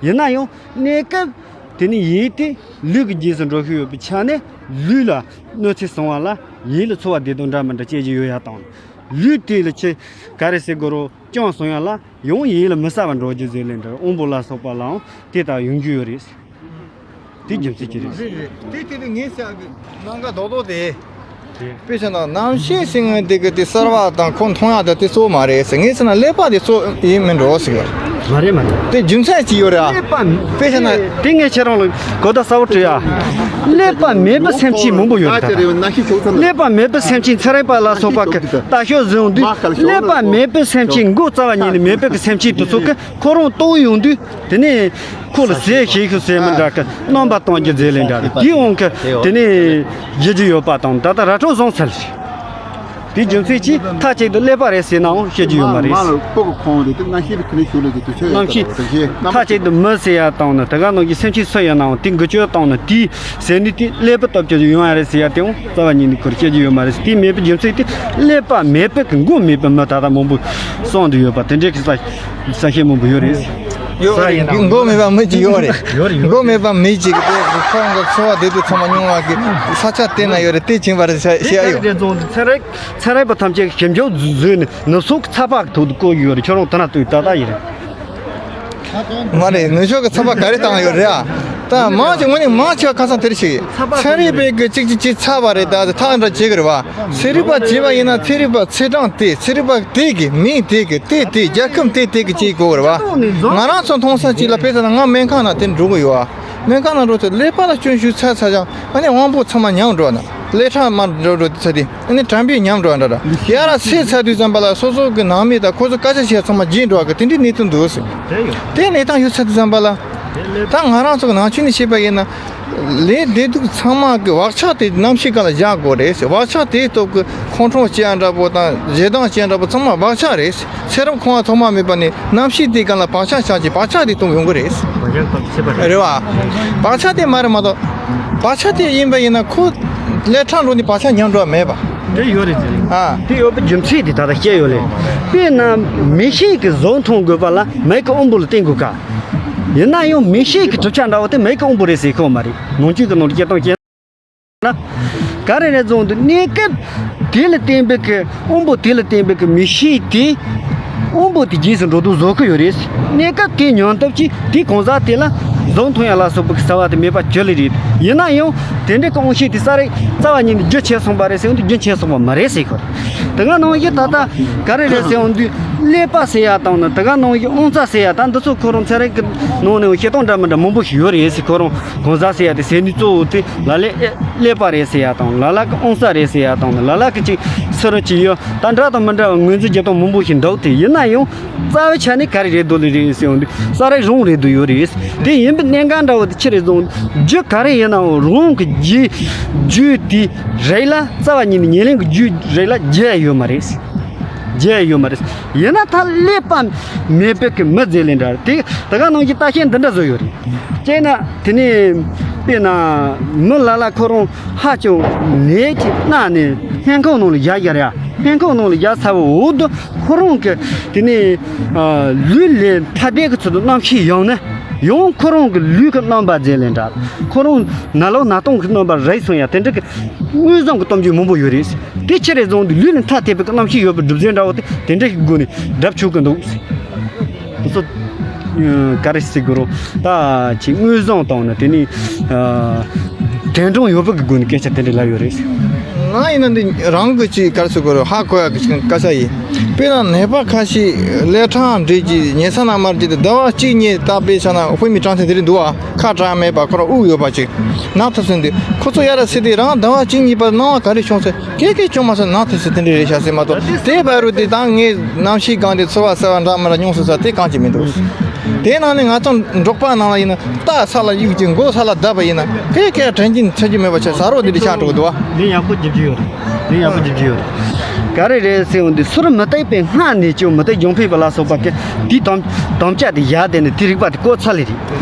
ཡིན་ན་ཡང་གནས་སྐབས་དེ་ནི་ཡིད་དེ་ལུས་ཀྱི་རྗེས་སུ་འགྲོ་གི་ཡོད་པའི་ཆ་ནས་ལུས་ལ་གནོད་འཚེ་སོང་བ་ལ་ཡིད་ལ་ཚོར་བ་བདེ་སྡུག་འདྲ་མི་འདྲ་སྐྱེ་གི་ཡོད་ཡ་དང་། ལུས་དེ་ལ་ཆེ་ག་རེ་ཟེར་དགོས་རུང་སྐྱོན་སོང་ཡ་ལ་ཡང་ཡིད་ལ་མི་གསལ་བ་འགྲོ་རྒྱུ་ཟེར་ལེ་འདྲ་དབང་པོ་ལ་སོགས་པ་ལའང་དེ་ལྟར་ཡོང་རྒྱུ་ཡོད་རེད། དེ་རྒྱུ་མཚན་གྱིས་རེད། རེད་རེད། དེ་དེ་དུས་ངས་བཤད་གི་ནམ་མཁའ་རྡོག་རྡོག་དེ། དཔེ་བྱས་ན་རྣམ་ཤེས་ཟེར་མཁན་དེ་གི་དེ་གསལ་བ་དང་ཁོ་མཐོང་ཡག་དེ་དེ་གཙོ་བོ་མ་རེད་ཟེར། ངས་བྱས་ན་ཀླད་པ་དེ་གཙོ་ཡིན་མིན་འགྲོ་ཟེར་གི། མ་རེད་མ་རེད། དེ་རྒྱུ་མཚན་ཅིག་ཡོད་རེད་ཨ། ཀླད་པ་དཔེ་བྱས་ན། དེ་ངས་ཁྱེད་རང་ལ་གོ་བརྡ་གསལ་བོ་བྲིས་ཨ། ཀླད་པ་མེད་པའི་སེམས་ཅན་མང་པོ་ཡོད་རེད་ད། ཀླད་པ་མེད་པའི་སེམས་ཅན་ཚེ་རིང་པ་ལ་སོགས་པ་གི་ལྟ་ཞོག་བཟོས་འོང་དུས་ཀླད་པ་མེད་པའི་སེམས་ཅན་མགོ་རྩ་བ་ཉིད་ནས་མེད་པའི་སེམས་ཅན་དེ་ཚོ་གི་ཁོ་རང་ལྟོགས་ཡོང་དུས་དེ་ནས། ཁོ་ལ་ཟས་ཞིག་ཤོག་ཟེར་མི་འདྲ་གི་རྣམ་པ་སྟོན་རྒྱུ་མཛད་ལེ་འདྲ་རེད། དེའི་དབང་གིས་དེ་ནས་བཞེས་རྒྱུ་ཡོད་པ་དང་ད་ལྟ་ར་འཕྲོད་བཟང་ཚར་རེད། དེའི་རྒྱུ་མཚན་གྱིས་མཐའ་གཅིག་ཏུ་ཀླད་པ་རེད་ཟེར་ནའང་བཤད་རྒྱུ་ཡོད་མ་རེད། མཐའ་གཅིག་ཏུ་མི་ཟེར་ཡ་བཏང་ན་དེ་ག་ནང་གི་སེམས་ཅན་སུ་ཡིན་ནའང་དེ་འགུལ་སྐྱོད་བཏང་ན་དེའི་ཟེར་ནི་དེ་ཀླད་པ་སྟོབས་ཀྱི་ཡོང་ཡ་རེད་ཟེར་ཡ་དེའང་རྩ་བ་ཉིད་ནས་ཁོར་བཤད་རྒྱུ་ཡོད་མ་རེད། དེ་མེད་པའི་རྒྱུ་མཚན་དེ་ཀླད་པ་མེད་པའི་གི་མགོ་མེད་པའི་མི་ད་ལྟ་མང་པོ་གསུངས་བསྡད་ཡོད་པ་དེ་འདྲའི་གི་ས་ས་ཞེ་མང་པོ་ཡོད་རེད། ཡོད་རེད། མགོ་མེད་པ་མི་གཅིག་ཡོད་རེད། ཡོད་རེད། མགོ་མེད་པ་མི་གཅིག་གིས་དེ་ཁོ་རང་གི་འཚོ་བ་བདེ་སྡུག་ཚང་མ་མྱོང་བ་གི་ས་ཆ་དེ་ན་ཡོད་རེད། དེ་བྱིན་པ་རེད་ཤེས་ཤེས་ཡ་ཡོད། ཚན་རིག་ཚན་རིག་པ་ཐམས་ཅད་ཀྱིས་ཞིབ་འཇུག་བཟོས་ནས་ནུབ་ཕྱོགས་ཀྱི་ཚགས་པར་གྱི་ཐོག་ཏུ་བཀོད་ཡོད་རེད། ཁྱོད་རང་དེ་ན་ལྟོས་ད་ལྟ་ཡིན་རེད། མ་རེད། ནུབ་ཕྱོགས་ཀྱི་ཚགས་པར་ག་རེ་བཏང་ཡོད་རེད་ཨ། ད་མང་ཆེ་ངོ་ནས་མང་ཆེ་བ་ཁ་སང་དེར་ཞིག་ཚན་རིག་པས་ཀྱི་གཅིག་གཅིག་གཅིག་ཚགས་པར་རེད། ད་ཐག་འདྲ་བྱེད་གི་རེད་བ། ཚན་རིག་པ་བྱས་པ་ཡིན་ན་ཚན་རིག་པ་ཚེས་གྲངས་དེ་ཚན་རིག་པ་དེ་གི་མིང་དེ་གི་དེ་དེ་རྒྱལ་ཁམས་དེ་དེ་གི་ཅིག་གོ་གི་རེད་བ། ང་རང་ཚོ་མཐོང་ས་ཅིག་ལ་དཔེ་ལྟ་ན་ང་སྨན་ཁང་ནང་དེ་འགྲོ་གི་ཡོད་བ། སྨན་ཁང་ནང་འགྲོ་ཚེ་ཀླད་པ་ལ་སྐྱོན་ཞུགས་ཚར་ཚར་ཀྱང་ཨ་ནི་དབང་པོ་ཚང་མ་ཉམས་འགྲོ་ན་ཀླད་ཁྲག་མར་འགྲོ་འགྲོ་དེ་ཚ་དེ་ཨ་ནི་དྲན་པས་ཉམས་འགྲོ་བ་འདྲ་འདྲ་ཡ་ར་ཚེས་ཚར་དུས་ཙམ་པ་ལ་སོ་སོ་གི་ནང་མི་དང་ཁོ་ཚོ་སྐད་ཆ་བཤད་ཚང་མ་བརྗེད་འགྲོ་བ་གི་དེ་འདྲའི་གནས་ཚུལ་འདུག་ཟེར། དེ་གནས་སྟངས་ཡོད་ཚར་དུས་ཙམ་པ་ལ་ད་ང་རང་ཚོ་གི་ནང་ཆོས་ནས་བཤད་པ་ཡིན་ན། ལས་བདེ་སྡུག་ཚང་མ་གི་བག་ཆགས་དེ་རྣམ་ཤེས་སྒང་ལ་བཞག་དགོས་རེད་ཟེར། བག་ཆགས་དེའི་སྟོབས་ཀྱིས་ཁོང་ཁྲོ་སྐྱེ་ཡ་འདྲ་པོ་དང་ཞེ་སྡང་སྐྱེ་ཡ་འདྲ་པོ་ཚང་མ་བག་ཆགས་རེད་ཟེར། ཚེ་རབས་འཁོར་བ་ཐོག་མ་མེད་པ་ནས་རྣམ་ཤེས་དེའི་སྒང་ལ་བག་ཆགས་ཆགས་ཀྱི་བག་ཆགས་དེ་སྟོང་ཡོང་གི་རེད་ཟེར། བག་ཆགས་སྟོང་ཆེ་བ་རེད། རེད་བ། བག་ཆགས་དེ་མ་རེད་མ་གཏོགས། བག་ཆགས་དེ་ཡིན་པ་ཡིན་ན་ཁོ་ཀླད་ཁྲག་འགྲོ་ནས་བག་ཆགས་ཉམས་འགྲོ་བ་མེད་པ། དེ་ཡོད་རེད་ཟེར། ཨ། དེ་ཡོད་པའི་རྒྱུ་མཚན་དེ་ད་ལྟ་བཤད་ཡོད་ལེ། དཔེར་ན་མིག་ཤེས་ཀྱིས་གཟུགས་མཐོང་དགོས་པ་ལ་མིག་གི་དབང་པོ་ལ་བརྟེན་དགོས་ཀ། ཡིན་ན་ཡང་མིག་ཤེལ་གྱི་གྲུབ་ཆ་འདྲ་བོ་དེ་མིག་གི་དབང་པོ་རེད་ཟེར་གོ་མ་རེད། ནང་བཅུད་ཀྱི་ནང་དུ་སྐྱེ་སྟངས་སྐྱེ་ན། ག་རེ་རེད་བཟུང་དུས་གནས་སྐབས་དེ་ལ་བརྟེན་པའི་གི་དབང་པོ་དེ་ལ་བརྟེན་པའི་གི་མིག་ཤེལ་དེ་དབང་པོ་དེ་རྗེས་སུ་འགྲོ་དུས་བཟོ་གི་ཡོད་རེད། གནས་སྐབས་དེ་ཉམས་སྟོབས་ཀྱིས་དེའི་གང་ཟག་དེ་ལ་གཟུགས་མཐོང་ཡ་ལ་སོགས་པའི་གི་རྩ་བ་དེ་མེད་པ་ཅི་ལ་རེད། ཡིན་ན་ཡང་དེ་འདྲའི་གི་དབང་ཤེས་དེ་ས་རིགས་རྩ་བ་ཉིད་ནས་རྒྱུན་ཆད་སོང་པ་རེད་ཟེར་ཡོང་དུས་རྒྱུན་ཆད་སོང་པ་མ་རེད་ཟེར་གི་རེད། དེ་ག་ནང་བཞིན་ད་ལྟ་ག་རེ་རེད་ཟེར་ཡོང་དུས་ཀླད་པ་ཟེར་ཡ་དང་ནི་དེ་ག་ནང་བཞིན་དབང་རྩ་ཟེར་ཡ་དང་འདི་ཚོ་ཁོ་རང་ཚན་རིག་གི་ནང་ནས་བཤད་སྟངས་འདྲ་མི་འདྲ་མང་པོ་ཞིག་ཡོད་རེད་ཟེར། ཁོ་རང་གང་ཟག་ཟེར་ཡ་དེ་ཟེར་ནུས་གཙོ་བོ་དེ་ལ་ལས་ཀླད་པ་རེད་ཟེར་ཡ་དང་ལ་ལ་གི་དབང་རྩ་རེད་ཟེར་ཡ་དང་ནི་ལ་ལ་གི་ཅིག་སུ་རུ་ཅིག་ཡོད་ད་འདྲ་དང་མི་འདྲ་བ་ངོས་འཛིན་རྒྱབ་སྟངས་མང་པོ་ཞིག་འདུག་དེ་ཡིན་ན་ཡང་རྩ་བའི་ཆ་ནས་ག་རེ་རེད་འདུག་ལེ་རེད་ཟེར་ཡོང་དུས་ས་རིགས་རང་རེད་འདུག་ཡོད་རེད། དེ་ཡིན་པའི་གནད་འགག་འདྲ་བོ་དེ་ཅི་རེད་བཟུང་རྒྱུ་ག་རེ་ཡིན་ནའང་རང་གི་རྒྱུ་རྒྱུ་དེ་རིགས་ལ་རྩ་བ་ཉིད་ནས་ཉེར་ལེན་གྱི་རྒྱུ་རིགས་ལ་རྒྱུ་ཡོད་མ་རེད། རྒྱུ་ཡོད་མ་རེད། ཡིན་ན་ད་ཀླད་པ་མེད་པའི་གི་མི་རྫས་ལས་འདྲ་རེད། དེ་ད་ག་ནང་བཞིན་ལྟ་བཤལ་འདི་འདྲ་བཟོ་ཡོད་རེད། བྱས་ན་དེ་ནས་དཔེར་ན་མི་ལ་ལ་ཁོ་རང་ཧ་ཅང་ནད་ཀྱིས་མནར་ནས་སྨན་ཁང་ནང་ལ་བཞག་བཞག་རེད། སྨན་ཁང་ནང་ལ་བཞག་ཚར་བའི་འོག་ཏུ་ཁོ་རང་གི་དེ་ནས་ལུས་ལས་ཐ་དད་ཀྱི་ཚུལ་དུ་རྣམ་ཤེས་ཡོང་ན་ཡང་ཁོ་རང་གི་ལུས་ཀྱི་རྣམ་པ་རྫས་ལས་འདྲ་ཁོ་རང་ན་ལོ་ན་སྟོང་གི་རྣམ་པ་རེད་སོང་ཡ་དེ་འདྲ་གི་མངོན་བཟུང་གི་གཏམ་རྒྱུད་མང་པོ་ཡོད་རེད། དེ་ཅི་རེད་བཟུང་དུས་ལུས་ལ་ཐ་དད་པའི་རྣམ་ཤེས་ཡོད་པའི་གྲུབ་རྫས་འདྲ་བོ་དེ་དེ་འདྲ་ཞིག་སྒོ་ནས་སྒྲུབ་ཆོག་གི་འདུག་དེ་ཚོ་ག་རེ་ཟེར་དགོས་རུང་ད་ཅིག་མངོན་བཟུང་བཏང་ན་དེ་ནི་དོན་སྒྲུང་ཡོད་པའི་གི་སྒོ་ནས་སྐད་ཆ་དེ་འདྲ་ལབ་ཡོད་རེད། ང་ཡིན་ན་འདི་རང་གི་ཅིག་ག་རེ་ཟེར་དགོས་རུང་ཧ་གོ་ཡ་གི་ཅིག་སྐད་ཆ་ཡིན། དཔེར་ན་ནད་པ་ཁ་ཤས་ཀླད་ཁྲག་འདྲེས་ཀྱི་ཉལ་ས་ན་མར་གྱི་དེ་ཟླ་བ་གཅིག་གཉིས་ལྟ་དཔེ་བྱས་ན་དཔེ་མི་དྲང་ཐེངས་དེ་རིང་འདུག་ཨ། ཁ་གྲག་མེད་པ་ཁོ་རང་དབུགས་ཡོད་པ་ཅིག་ན་ཐུབ་ཟིན་དུས་ཁོ་ཚོ་ཡ་ར་སི་དེ་རང་ཟླ་བ་གཅིག་གཉིས་པར་སྣང་བ་ག་རེ་བྱུང་ཟེར་སྐད་སྐད་བྱུང་མ་ཟེར་ན་ཐུབ་ཟེར་དེ་འདྲ་རེད་ཤག་ཟེར་མ་གཏོགས་དེ་བར་རུ་དེ་དང་ངའི་རྣམ་ཤེས་གང་དེ་ཚོར་བ་གསར་བ་འདྲ་མི་འདྲ་མྱོང་སོང་ས་དེ་གང་ཅི་མི་འདུག་དེ་ནང་ནས་ང་ཚོ་འབྲོག་པ་ནང་ལ་ཡིན་ན་རྟ་ས་ལ་གཡུག་ཅིང་མགོ་ས་ལ་བརྡབས་པ་ཡིན་ན་སྐད་སྐད་དྲན་གྱིན་ཚོར་གྱི་མེད་པ་ཆགས་ཟ་རོགས་དེ་འདྲ་ཆགས་འགྲོ་གི་འདུག་བ། ལན་ཡག་པོ་རྒྱབ་ཀྱི་ཡོད་རེད། ལན་ཡག་པོ་རྒྱབ་ཀྱི་ཡོད་རེད། ག་རེ་རེད་ཟེར་ཡོང་དུས་ཟུར་མུ་སྟེགས་པའི་སྔགས་ནས་ཀྱང་མུ་སྟེགས་རྒྱང་འཕེན་པ་ལ་སོགས་པ་གི་དེའི་དམ་དམ་བཅའ་དེ་བཞག་བསྡད་ནས་དེ་རིགས་པ་དེ་བཀོད་ཚར་ལེ་རེད།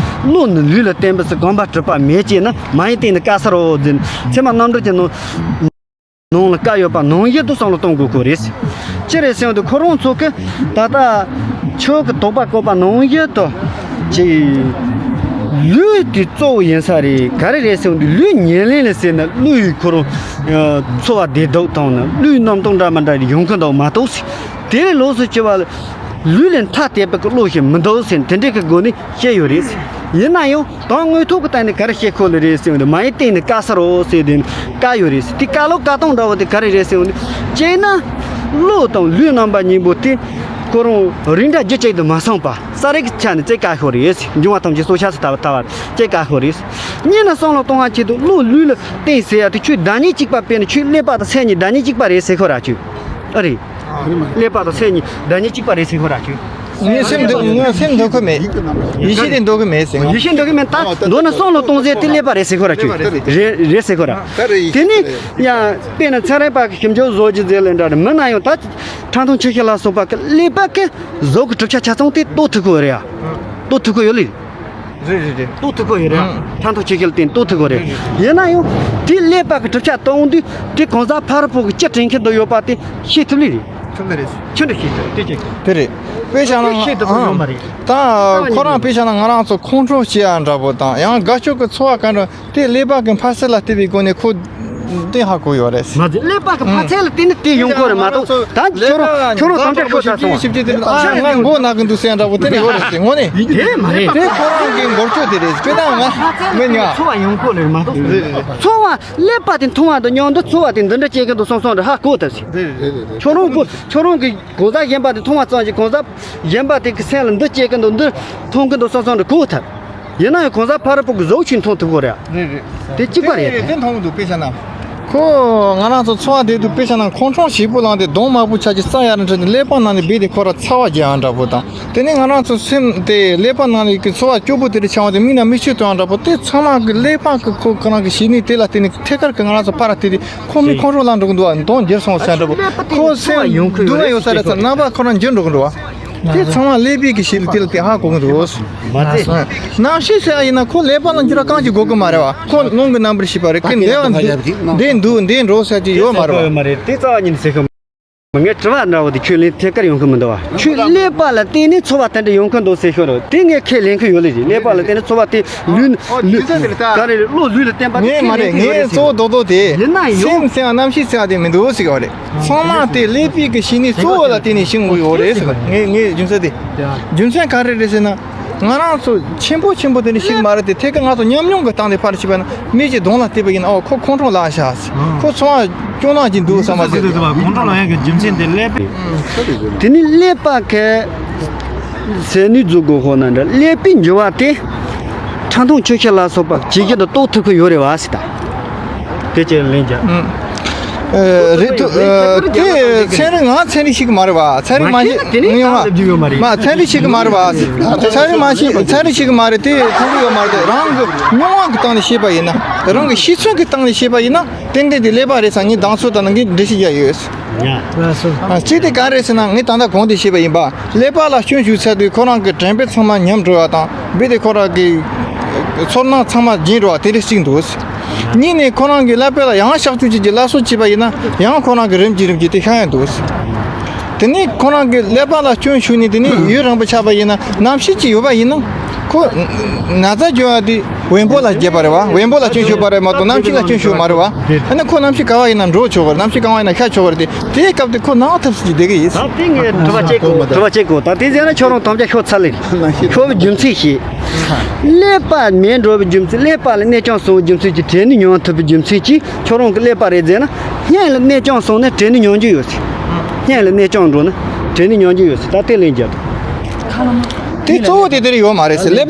བློ་ནི་ལུས་ལ་བརྟེན་པས་སུ་གོམས་པ་གྲུབ་པ་མེད་ཅེ་ན་མ་ཡིན་བརྟེན་ནས་བཀའ་སར་འོ་ཟེར་ནས་ཚད་མ་རྣམ་འགྲེལ་གྱི་ནང་ནང་ལ་བཀའ་ཡོད་པ་ནང་བཞིན་དུ་བསམ་བློ་གཏོང་དགོས་ཀྱི་རེད། ཅི་རེད་ཟེར་ཡོང་དུས་ཁོ་རང་ཚོ་གི་ད་ལྟ་ཆོས་ཀྱི་དོགས་པ་བཀོད་པ་ནང་བཞིན་དུ་ཅིག་ལུས་དེ་གཙོ་བོ་ཡིན་ས་རེད། ག་རེ་རེད་ཟེར་ཡོང་དུས་ལུས་ཉེར་ལེན་ལ་ཟེར་ན་བློ་ཡི་ཁོ་རང་ཚོར་བ་བདེ་སྡུག་དང་ནི་བློའི་རྣམ་རྟོག་འདྲ་མི་འདྲ་ཡོང་གི་འདུག་མ་གཏོགས་དེ་ལས་ལོགས་སུ་གྱུར་པ་ལུས་ལས་ཐ་དད་པའི་བློ་ཞིག་མི་འདུག་ཟེར་དེ་འདྲའི་གི་སྒོ་ནས་བཤད་ཡོད་རེད། ཡིན་ན་ཡང་དོན་དངོས་ཐོག་གི་སྟེང་ནས་ག་རེ་བཤད་ཁོ་ལ་རེད་ཟེར་བ་འདི་མ་ཡིན་བརྟེན་ནས་བཀའ་སར་འོ་ཟེར་དེ་བཀའ་ཡོད་རེད། དེ་བཀའ་ལུགས་བཀའ་གཏོང་འདྲ་བོ་དེ་ག་རེ་རེད་ཟེར་བ་འདི་བྱས་ན་བློ་དང་ལུས་རྣམ་པ་གཉིས་པོ་དེ་ཁོ་རང་རིགས་འདྲ་རྒྱུ་གཅིག་ཏུ་མ་སོང་པ་ས་རིགས་ཀྱི་ཆ་ནས་རྩེ་བཀའ་ཤོར་རེད། འབྱུང་བ་ཐམས་ཅད་སྲོག་ཆགས་སུ་ལྟ་བ་ལྟ་བ་རྩེ་བཀའ་ཤོར་རེད། གཉིས་ནས་བསམ་བློ་གཏོང་བ་ཆེད་དུ་བློ་ལུས་ལ་བརྟེན་ཟེར་ཡ་དེ་ཁྱོད་བདག་ཉིད་གཅིག་པ་དཔེར་ན་ཁྱོད་ཀླད་པ་དང་སེམས་གཉིས་བདག་ཉིད་གཅིག་པ་རེད་ཟེར་ཁོ་ར་ཁྱོད་ཨ་རེད། ཀླད་པ་དང་སེམས་གཉིས་བདག་ཉིད་གཅིག་པ་རེད་ཟེར་ཁོ་ར་ཁྱོད། ངའི་སེམས་འདུག་ངའི་སེམས་འདུག་གི་མེད། ཡེ་ཤེས་དེ་འདུག་གི་མེད་ཟེར་ང་། ཡེ་ཤེས་འདུག་གི་མེད་ད་མདོར་ན་བསམ་བློ་གཏོང་ཟེར་དེ་ཀླད་པ་རེད་ཟེར་ཁོ་ར་ཁྱོད། རེད་རེད་ཟེར་ཁོ་ར། དེ་ནི་ཡང་དཔེར་ན་ཚན་རིག་པ་གི་ཞིབ་འཇུག་བཟོ་རྒྱུ་ཟེར་ལས་འདྲ་རེད། མི་ན་ཡང་ད་ཁྲག་འཐུང་ཆུ་ཤེལ་ལ་སོགས་པ་གི་ཀླད་པ་གི་གཟུགས་ཀྱི་གྲུབ་ཆ་ཆ་ཚང་དེ་རྟོགས་ཐུབ་ཀྱི་ཡོད་རེད་ཡ། རྟོགས་ཐུབ་ཀྱི་ཡོད་ལེ། རེད་རེད་རེད། རྟོགས་ཐུབ་ཀྱི་ཡོད་རེད། ཨང་། ཁྲག་འཐུང་ཆུ་ཤེལ་དེ་རྟོགས་ཐུབ་ཀྱི་རེད། ཡིན་ན་ཡང་དེ་ཀླད་པ་གི་གྲུབ་ཆ་སྟོན་དུས་དེ་གང་ཟག་ཕ་རོལ་པོ་གི་ཅི་དྲན་གྱི་འདུག་ཡོད་པ་དེ་ཤེས་ཐུབ་ལེ་རེད། ཐུབ་ལེ་རེད། ཁྱོད་འདྲ་ཤེས་ཐུབ་དེ་ཅིག་དེ་རེད། དཔེ་བཞག་ན་ཤེས་ཐུབ་ཀྱི་ཡོད་མ་རེད། ད་ཁོ་རང་དཔེ་བཞག་ན་ང་རང་ཚོ་ཁོང་ཁྲོ་སྐྱེ་ཡ་འདྲ་པོ་དང་ཡང་དགའ་སྐྱོ་གི་ཚོར་བ་ག་འདྲ་དེ་ཀླད་པ་གི་འཕར་ཚད་ལ་བལྟས་པའི་སྒོ་ནས་ཁོ། དེ་ཧ་གོ་ཡོད་རེད། མ་ཟད་ཀླད་པ་གི་འཕར་ཚད་ལ་བརྟེན་ནས་དེ་ཡོང་གི་རེད་མ་གཏོགས་ད་ཁྱོད་རང་ཁྱོད་རང་དམ་བཅའ་ཤོར་ཚར་སོང་། ང་མགོ་ན་གི་འདུག་ཟེར་འདྲ་པོ་དེ་ནས་ཡོད་རེད་ཟེར་དངོས་གནས། དེ་མ་རེད། དེ་ཁོ་རང་གི་འགོར་སྐྱོད་དེ་རེད། དཔེ་ད་ང་མི་ཉག་ཚོར་བ་ཡོང་གི་རེད་མ་གཏོགས། ཚོར་བ་ཀླད་པ་དེ་མཐོང་བ་དང་མཉམ་དུ་ཚོར་བ་དེ་འདི་འདྲ་སྐྱེ་གི་འདུག་སོང་སོང་རེད་ཧ་གོ་ཐུབ་ཟེར། ཁྱོད་རང་གི་ཁྱོད་རང་གི་གང་ཟག་གཞན་པ་དེ་མཐོང་བ་ཙམ་གྱིས་གང་ཟག་གཞན་པ་དེ་གི་སེམས་ལ་འདི་སྐྱེ་གི་འདུག་འདི་མཐོང་གི་འདུག་སོང་སོང་རེད་གོ་ཐུབ། ཡིན་ན་ཡང་གང་ཟག་ཕ་རོལ་པོ་གི་གཟུགས་ཅིག་མཐོང་ཐུབ་ཀྱི་རེད། རེད་རེད། དེ་གཅིག་པ་རེད། དེ་མཐོང་གི་འདུག་དཔེ་བཞག་ན། ཁོ་ང་རང་ཚོ་འཚོ་བ་བསྡད་དུས་དཔེ་བཞག་ན་ཁོང་ཁྲོ་ཞེ་པོ་ལངས་ཏེ་གདོང་དམར་པོ་ཆགས་ཀྱི་རྩ་ཡར་འཕྲོས་ཏེ་ཀླད་པ་ནང་ནས་རྦད་དེ་ཁོ་ར་ཚ་བ་རྒྱག་ཡ་འདྲ་པོ་དང་། དེ་ནས་ང་རང་ཚོ་སེམས་དེ་ཀླད་པ་ནང་ནས་ཀྱི་ཚོར་བ་སྐྱོ་པོ་དེ་འདྲ་འཆར་བ་དེ་མིག་ནང་མིག་ཆུ་ཐོན་ཡ་འདྲ་པོ་དེ་ཚང་མ་གི་ཀླད་པ་གི་ཁོ་ཁོ་རང་གི་ཞི་གནས་དེ་ལ་བརྟེན་ནས་ཐད་ཀར་གི་ང་རང་ཚོ་ཕར་ར་བལྟས་ཏེ་ཁོ་མི་ཁོང་ཁྲོ་ལངས་འགྲོ་གི་འདུག་ག་གདོང་འགྱུར་སོང་ཟེར་འདྲ་པོ་ཁོ་སེམས་སྡུག་བསྔལ་ཡོད་ས་རེད་ཟེར་རྣམ་པ་ཁོ་རང་འགྱུར་འགྲོ་གི་འདུག་བ། དེ་ཚང་མ་ཀླད་པའི་གི་ཤེས་རིག་དེ་ལ་དེ་ཧ་གོ་གི་འདུག་མ་ཚད། རྣམ་ཤེས་ཟེར་བ་ཡིན་ན་ཁོ་ཀླད་པ་ལ་འགྱུར་བ་གང་ཅི་དགོས་གི་མ་རེད་བ། ཁོ་རླུང་གི་རྣམ་པར་ཤེས་པ་རེད། ཁོ་འདས་པ་འདི་འདས་འདུག་འདས་འགྲོ་ཟེར་གྱི་ཡོད་མ་རེད་བ། མ་རེད་དེ་རྩ་བ་ཉིད་ནས་ཟེར་གི་ངས་དྲི་བ་འདྲ་བོ་དེ་ཁྱོད་ལན་ཐད་ཀར་ཡོང་གི་མི་འདུག་བ། ཁྱོད་ཀླད་པ་ལ་བརྟེན་ནས་ཚོར་བ་དེ་འདྲ་ཡོང་གི་འདུག་ཟེར་ཤོད་རོགས། དེ་ངས་ཁས་ལེན་གི་ཡོད་ལེ་རེད། ཀླད་པ་ལ་བརྟེན་ནས་ཚོར་བ་དེ་ལུས་ལུས་ག་རེ་རེད། བློ་ལུས་ལ་བརྟེན་པ་དེ་ངས་མ་ཁས་ལེན་རེད། གི་ངས་ཡོད་རེད་ཟེར། གཙོ་བོ་རྡོག་རྡོག་དེ་ཡིན་ན་ཡང་སེམས་ཟེར་བ་རྣམ་ཤེས་ཟེར་བ་དེ་མི་འདུག་ཟེར་གི་རེད། ཚང་མ་དེ་ཀླད་པའི་གི་ཤེས་ནས་གཙོ་བོ་ལ་བརྟེན་ནས་ཤེས་དགོས་ཡོད་རེད་ཟེར་གི། ངས་ངས་རྒྱུ་མཚན་དེ། རྒྱུ་མཚན་ག་རེ་རེད་ཟེར་ན། ང་རང་ཚོ་ཆེན་པོ་ཆེན་པོ་དེ་འདྲ་ཞིག་མ་རེད་དེ། ཐད་ཀར་ང་ཚོ་ཉམས་མྱོང་གི་སྟེང་དེ་ཕར་ཞིག་བས་ན། མི་གཅིག་གདོང་ལ་བལྟས་པ་ཡིན་ན། ཨོ་ཁོ་ཁོང་ཁྲོ་ལངས་ཤག་ཁོ་ཚོང་བ་སྐྱོ་སྣང་གཅིག་འདུག་བསམ་པ་ཟེར། ཁོང་ཁྲོ་ལངས་ཡག་གི་རྒྱུ་མཚན་དེ་ཀླད་པ། དེ་ནི་ཀླད་པ་གི་ཟས་ནུས་རྫོགས་དགོས་ཧོ་ན་འདྲ། ཀླད་པའི་འགྱུར་བ་དེ་ཕྲ་མཐོང་ཆོས་ཤེས་ལ་སོགས་པ་ཇི་བཞིན་དུ་རྟོགས་ཐུབ་ཀྱི་ཡོད་རེད་བ་ཟེར་ད། དེ་ཅེས་ལན་རྒྱག་ཨ། ཨ། རེད་དུ། ཨ། དེ་ཚན་རིག་ང་ཚན་རིག་ཤེས་ཀྱི་མ་རེད་བ། ཚན་རིག་མ་ཤེས་ན་དེ་ནི་ངས་ཡོང་བ་ལབ་རྒྱུ་ཡོད་མ་རེད། མ་ཚན་རིག་ཤེས་ཀྱི་མ་རེད་བ། ཚན་རིག་མ་ཤེས། ཚན་རིག་ཤེས་ཀྱི་མ་རེད། དེ་ཚན་རིག་ཡོད་མ་རེད། དེ་རང་གི་མྱོང་བ་གི་སྟེང་ནས་བཤད་པ་ཡིན་ན། རང་གི་ཤེས་ཚོད་ཀྱི་སྟེང་ནས་བཤད་པ་ཡིན་ན། ཏན་ཏན་དེ་ཀླད་པ་རེད་ས། ངས་མདང་ཚོད་དང་ནང་གི་འགྲེལ་བཤད་རྒྱག་ཡོད། ཡ། ཨ། གཅིག་དེ་ག་རེད་ཟེར་ན། ངས་ད་ལྟ་གོང་དེ་བཤད་པ་ཡིན་པ། ཀླད་པ་ལ་སྐྱོན་ཞུགས་ཚར་དུས་ཁོ་རང་གི་དྲན་པ་ཚང་མ་ཉམས་འགྲོ་བ་དང་། རྦད་དེ་ཁོ་རང་གི་ཚོར་སྣང་ཚང་མ་རྒྱས་འགྲོ་བ་དེ་འདྲ་ཞིག་འདུག་གཉིས་ནས་ཁོ་རང་གི་ཀླད་པ་ལ་ཡང་གཤག་བཅོས་བྱེད་ཀྱི་སླར་གསོ་བྱས་པ་ཡིན་ན། ཡང་ཁོ་རང་གི་རིམ་གྱིས་རིམ་གྱིས་དེ་ཤར་ཡང་འདུག་དེ་ནས་ཁོ་རང་གི་ཀླད་པ་ལ་སྐྱོན་ཞུགས་ནས། དེ་ནས་ཡུན་རིང་པོ་ཆགས་པ་ཡིན་ན། རྣམ་ཤེས་ཅིག་ཡོད་པ་ཡིན་ན། ཁོ་ན་ཚ་སྐྱོན་པ་དེ་བེམ་པོ་ལ་བརྒྱབ་པ་རེད་བ། བེམ་པོ་ལ་སྐྱོན་ཞུགས་པ་རེད་མ་གཏོགས་རྣམ་ཤེས་ལ་སྐྱོན་ཞུགས་མ་རེད་བ། ཨ་ནི་ཁོ་རྣམ་ཤེས་ག་བ་ཡིན་ན་འགྲོ་ཆོག་གི་རེད། རྣམ་ཤེས་གང་བ་ཡིན་ན་ཤར་ཆོག་གི་རེད་དེ། དེའི་སྐབས་དེ་ཁོ་ནང་ཐབས་སུ་བསྡད་ཀྱི་ཡིན། ད་དེ་ངས་དྲི་བ་གཅིག་གོ། དྲི་བ་གཅིག་གོ། ད་དེ་ཟེར་ན་ཁྱོད་རང་དམ་བཅའ་ཤོར་ཚར་ལེ། ཤོར་བའི་རྒྱུ་མཚན་ཞིག་ཀླད་པ་མེད་འགྲོ་བའི་རྒྱུ་མཚན། ཀླད་པ་ལ་གནས་སྐྱོང་སོང་བའི་རྒྱུ་མཚན་གྱིས་དྲན་ནས་མྱོང་ཐུབ་པའི་རྒྱུ་མཚན་གྱིས། ཁྱོད་རང་གི་ཀླད་པ་རེད་ཟེར་ན། སྙིང་ལ་གནས་སྐྱོང་སོང་ན་དྲན་ནས་མྱོང་རྒྱུ་ཡོད་ཟེར། སྙིང་ལ་གནས་སྐྱོང་འགྲོ་ན་དྲན་ནས་མྱོང་རྒྱུ་ཡོད་ཟེར། ད་དེ་ལན་རྒྱག་དང་། དེ་གཙོ་བོ་དེ་དེ་རེད་ཡོད་མ་རེད་ཟེར། ཀླད་པ།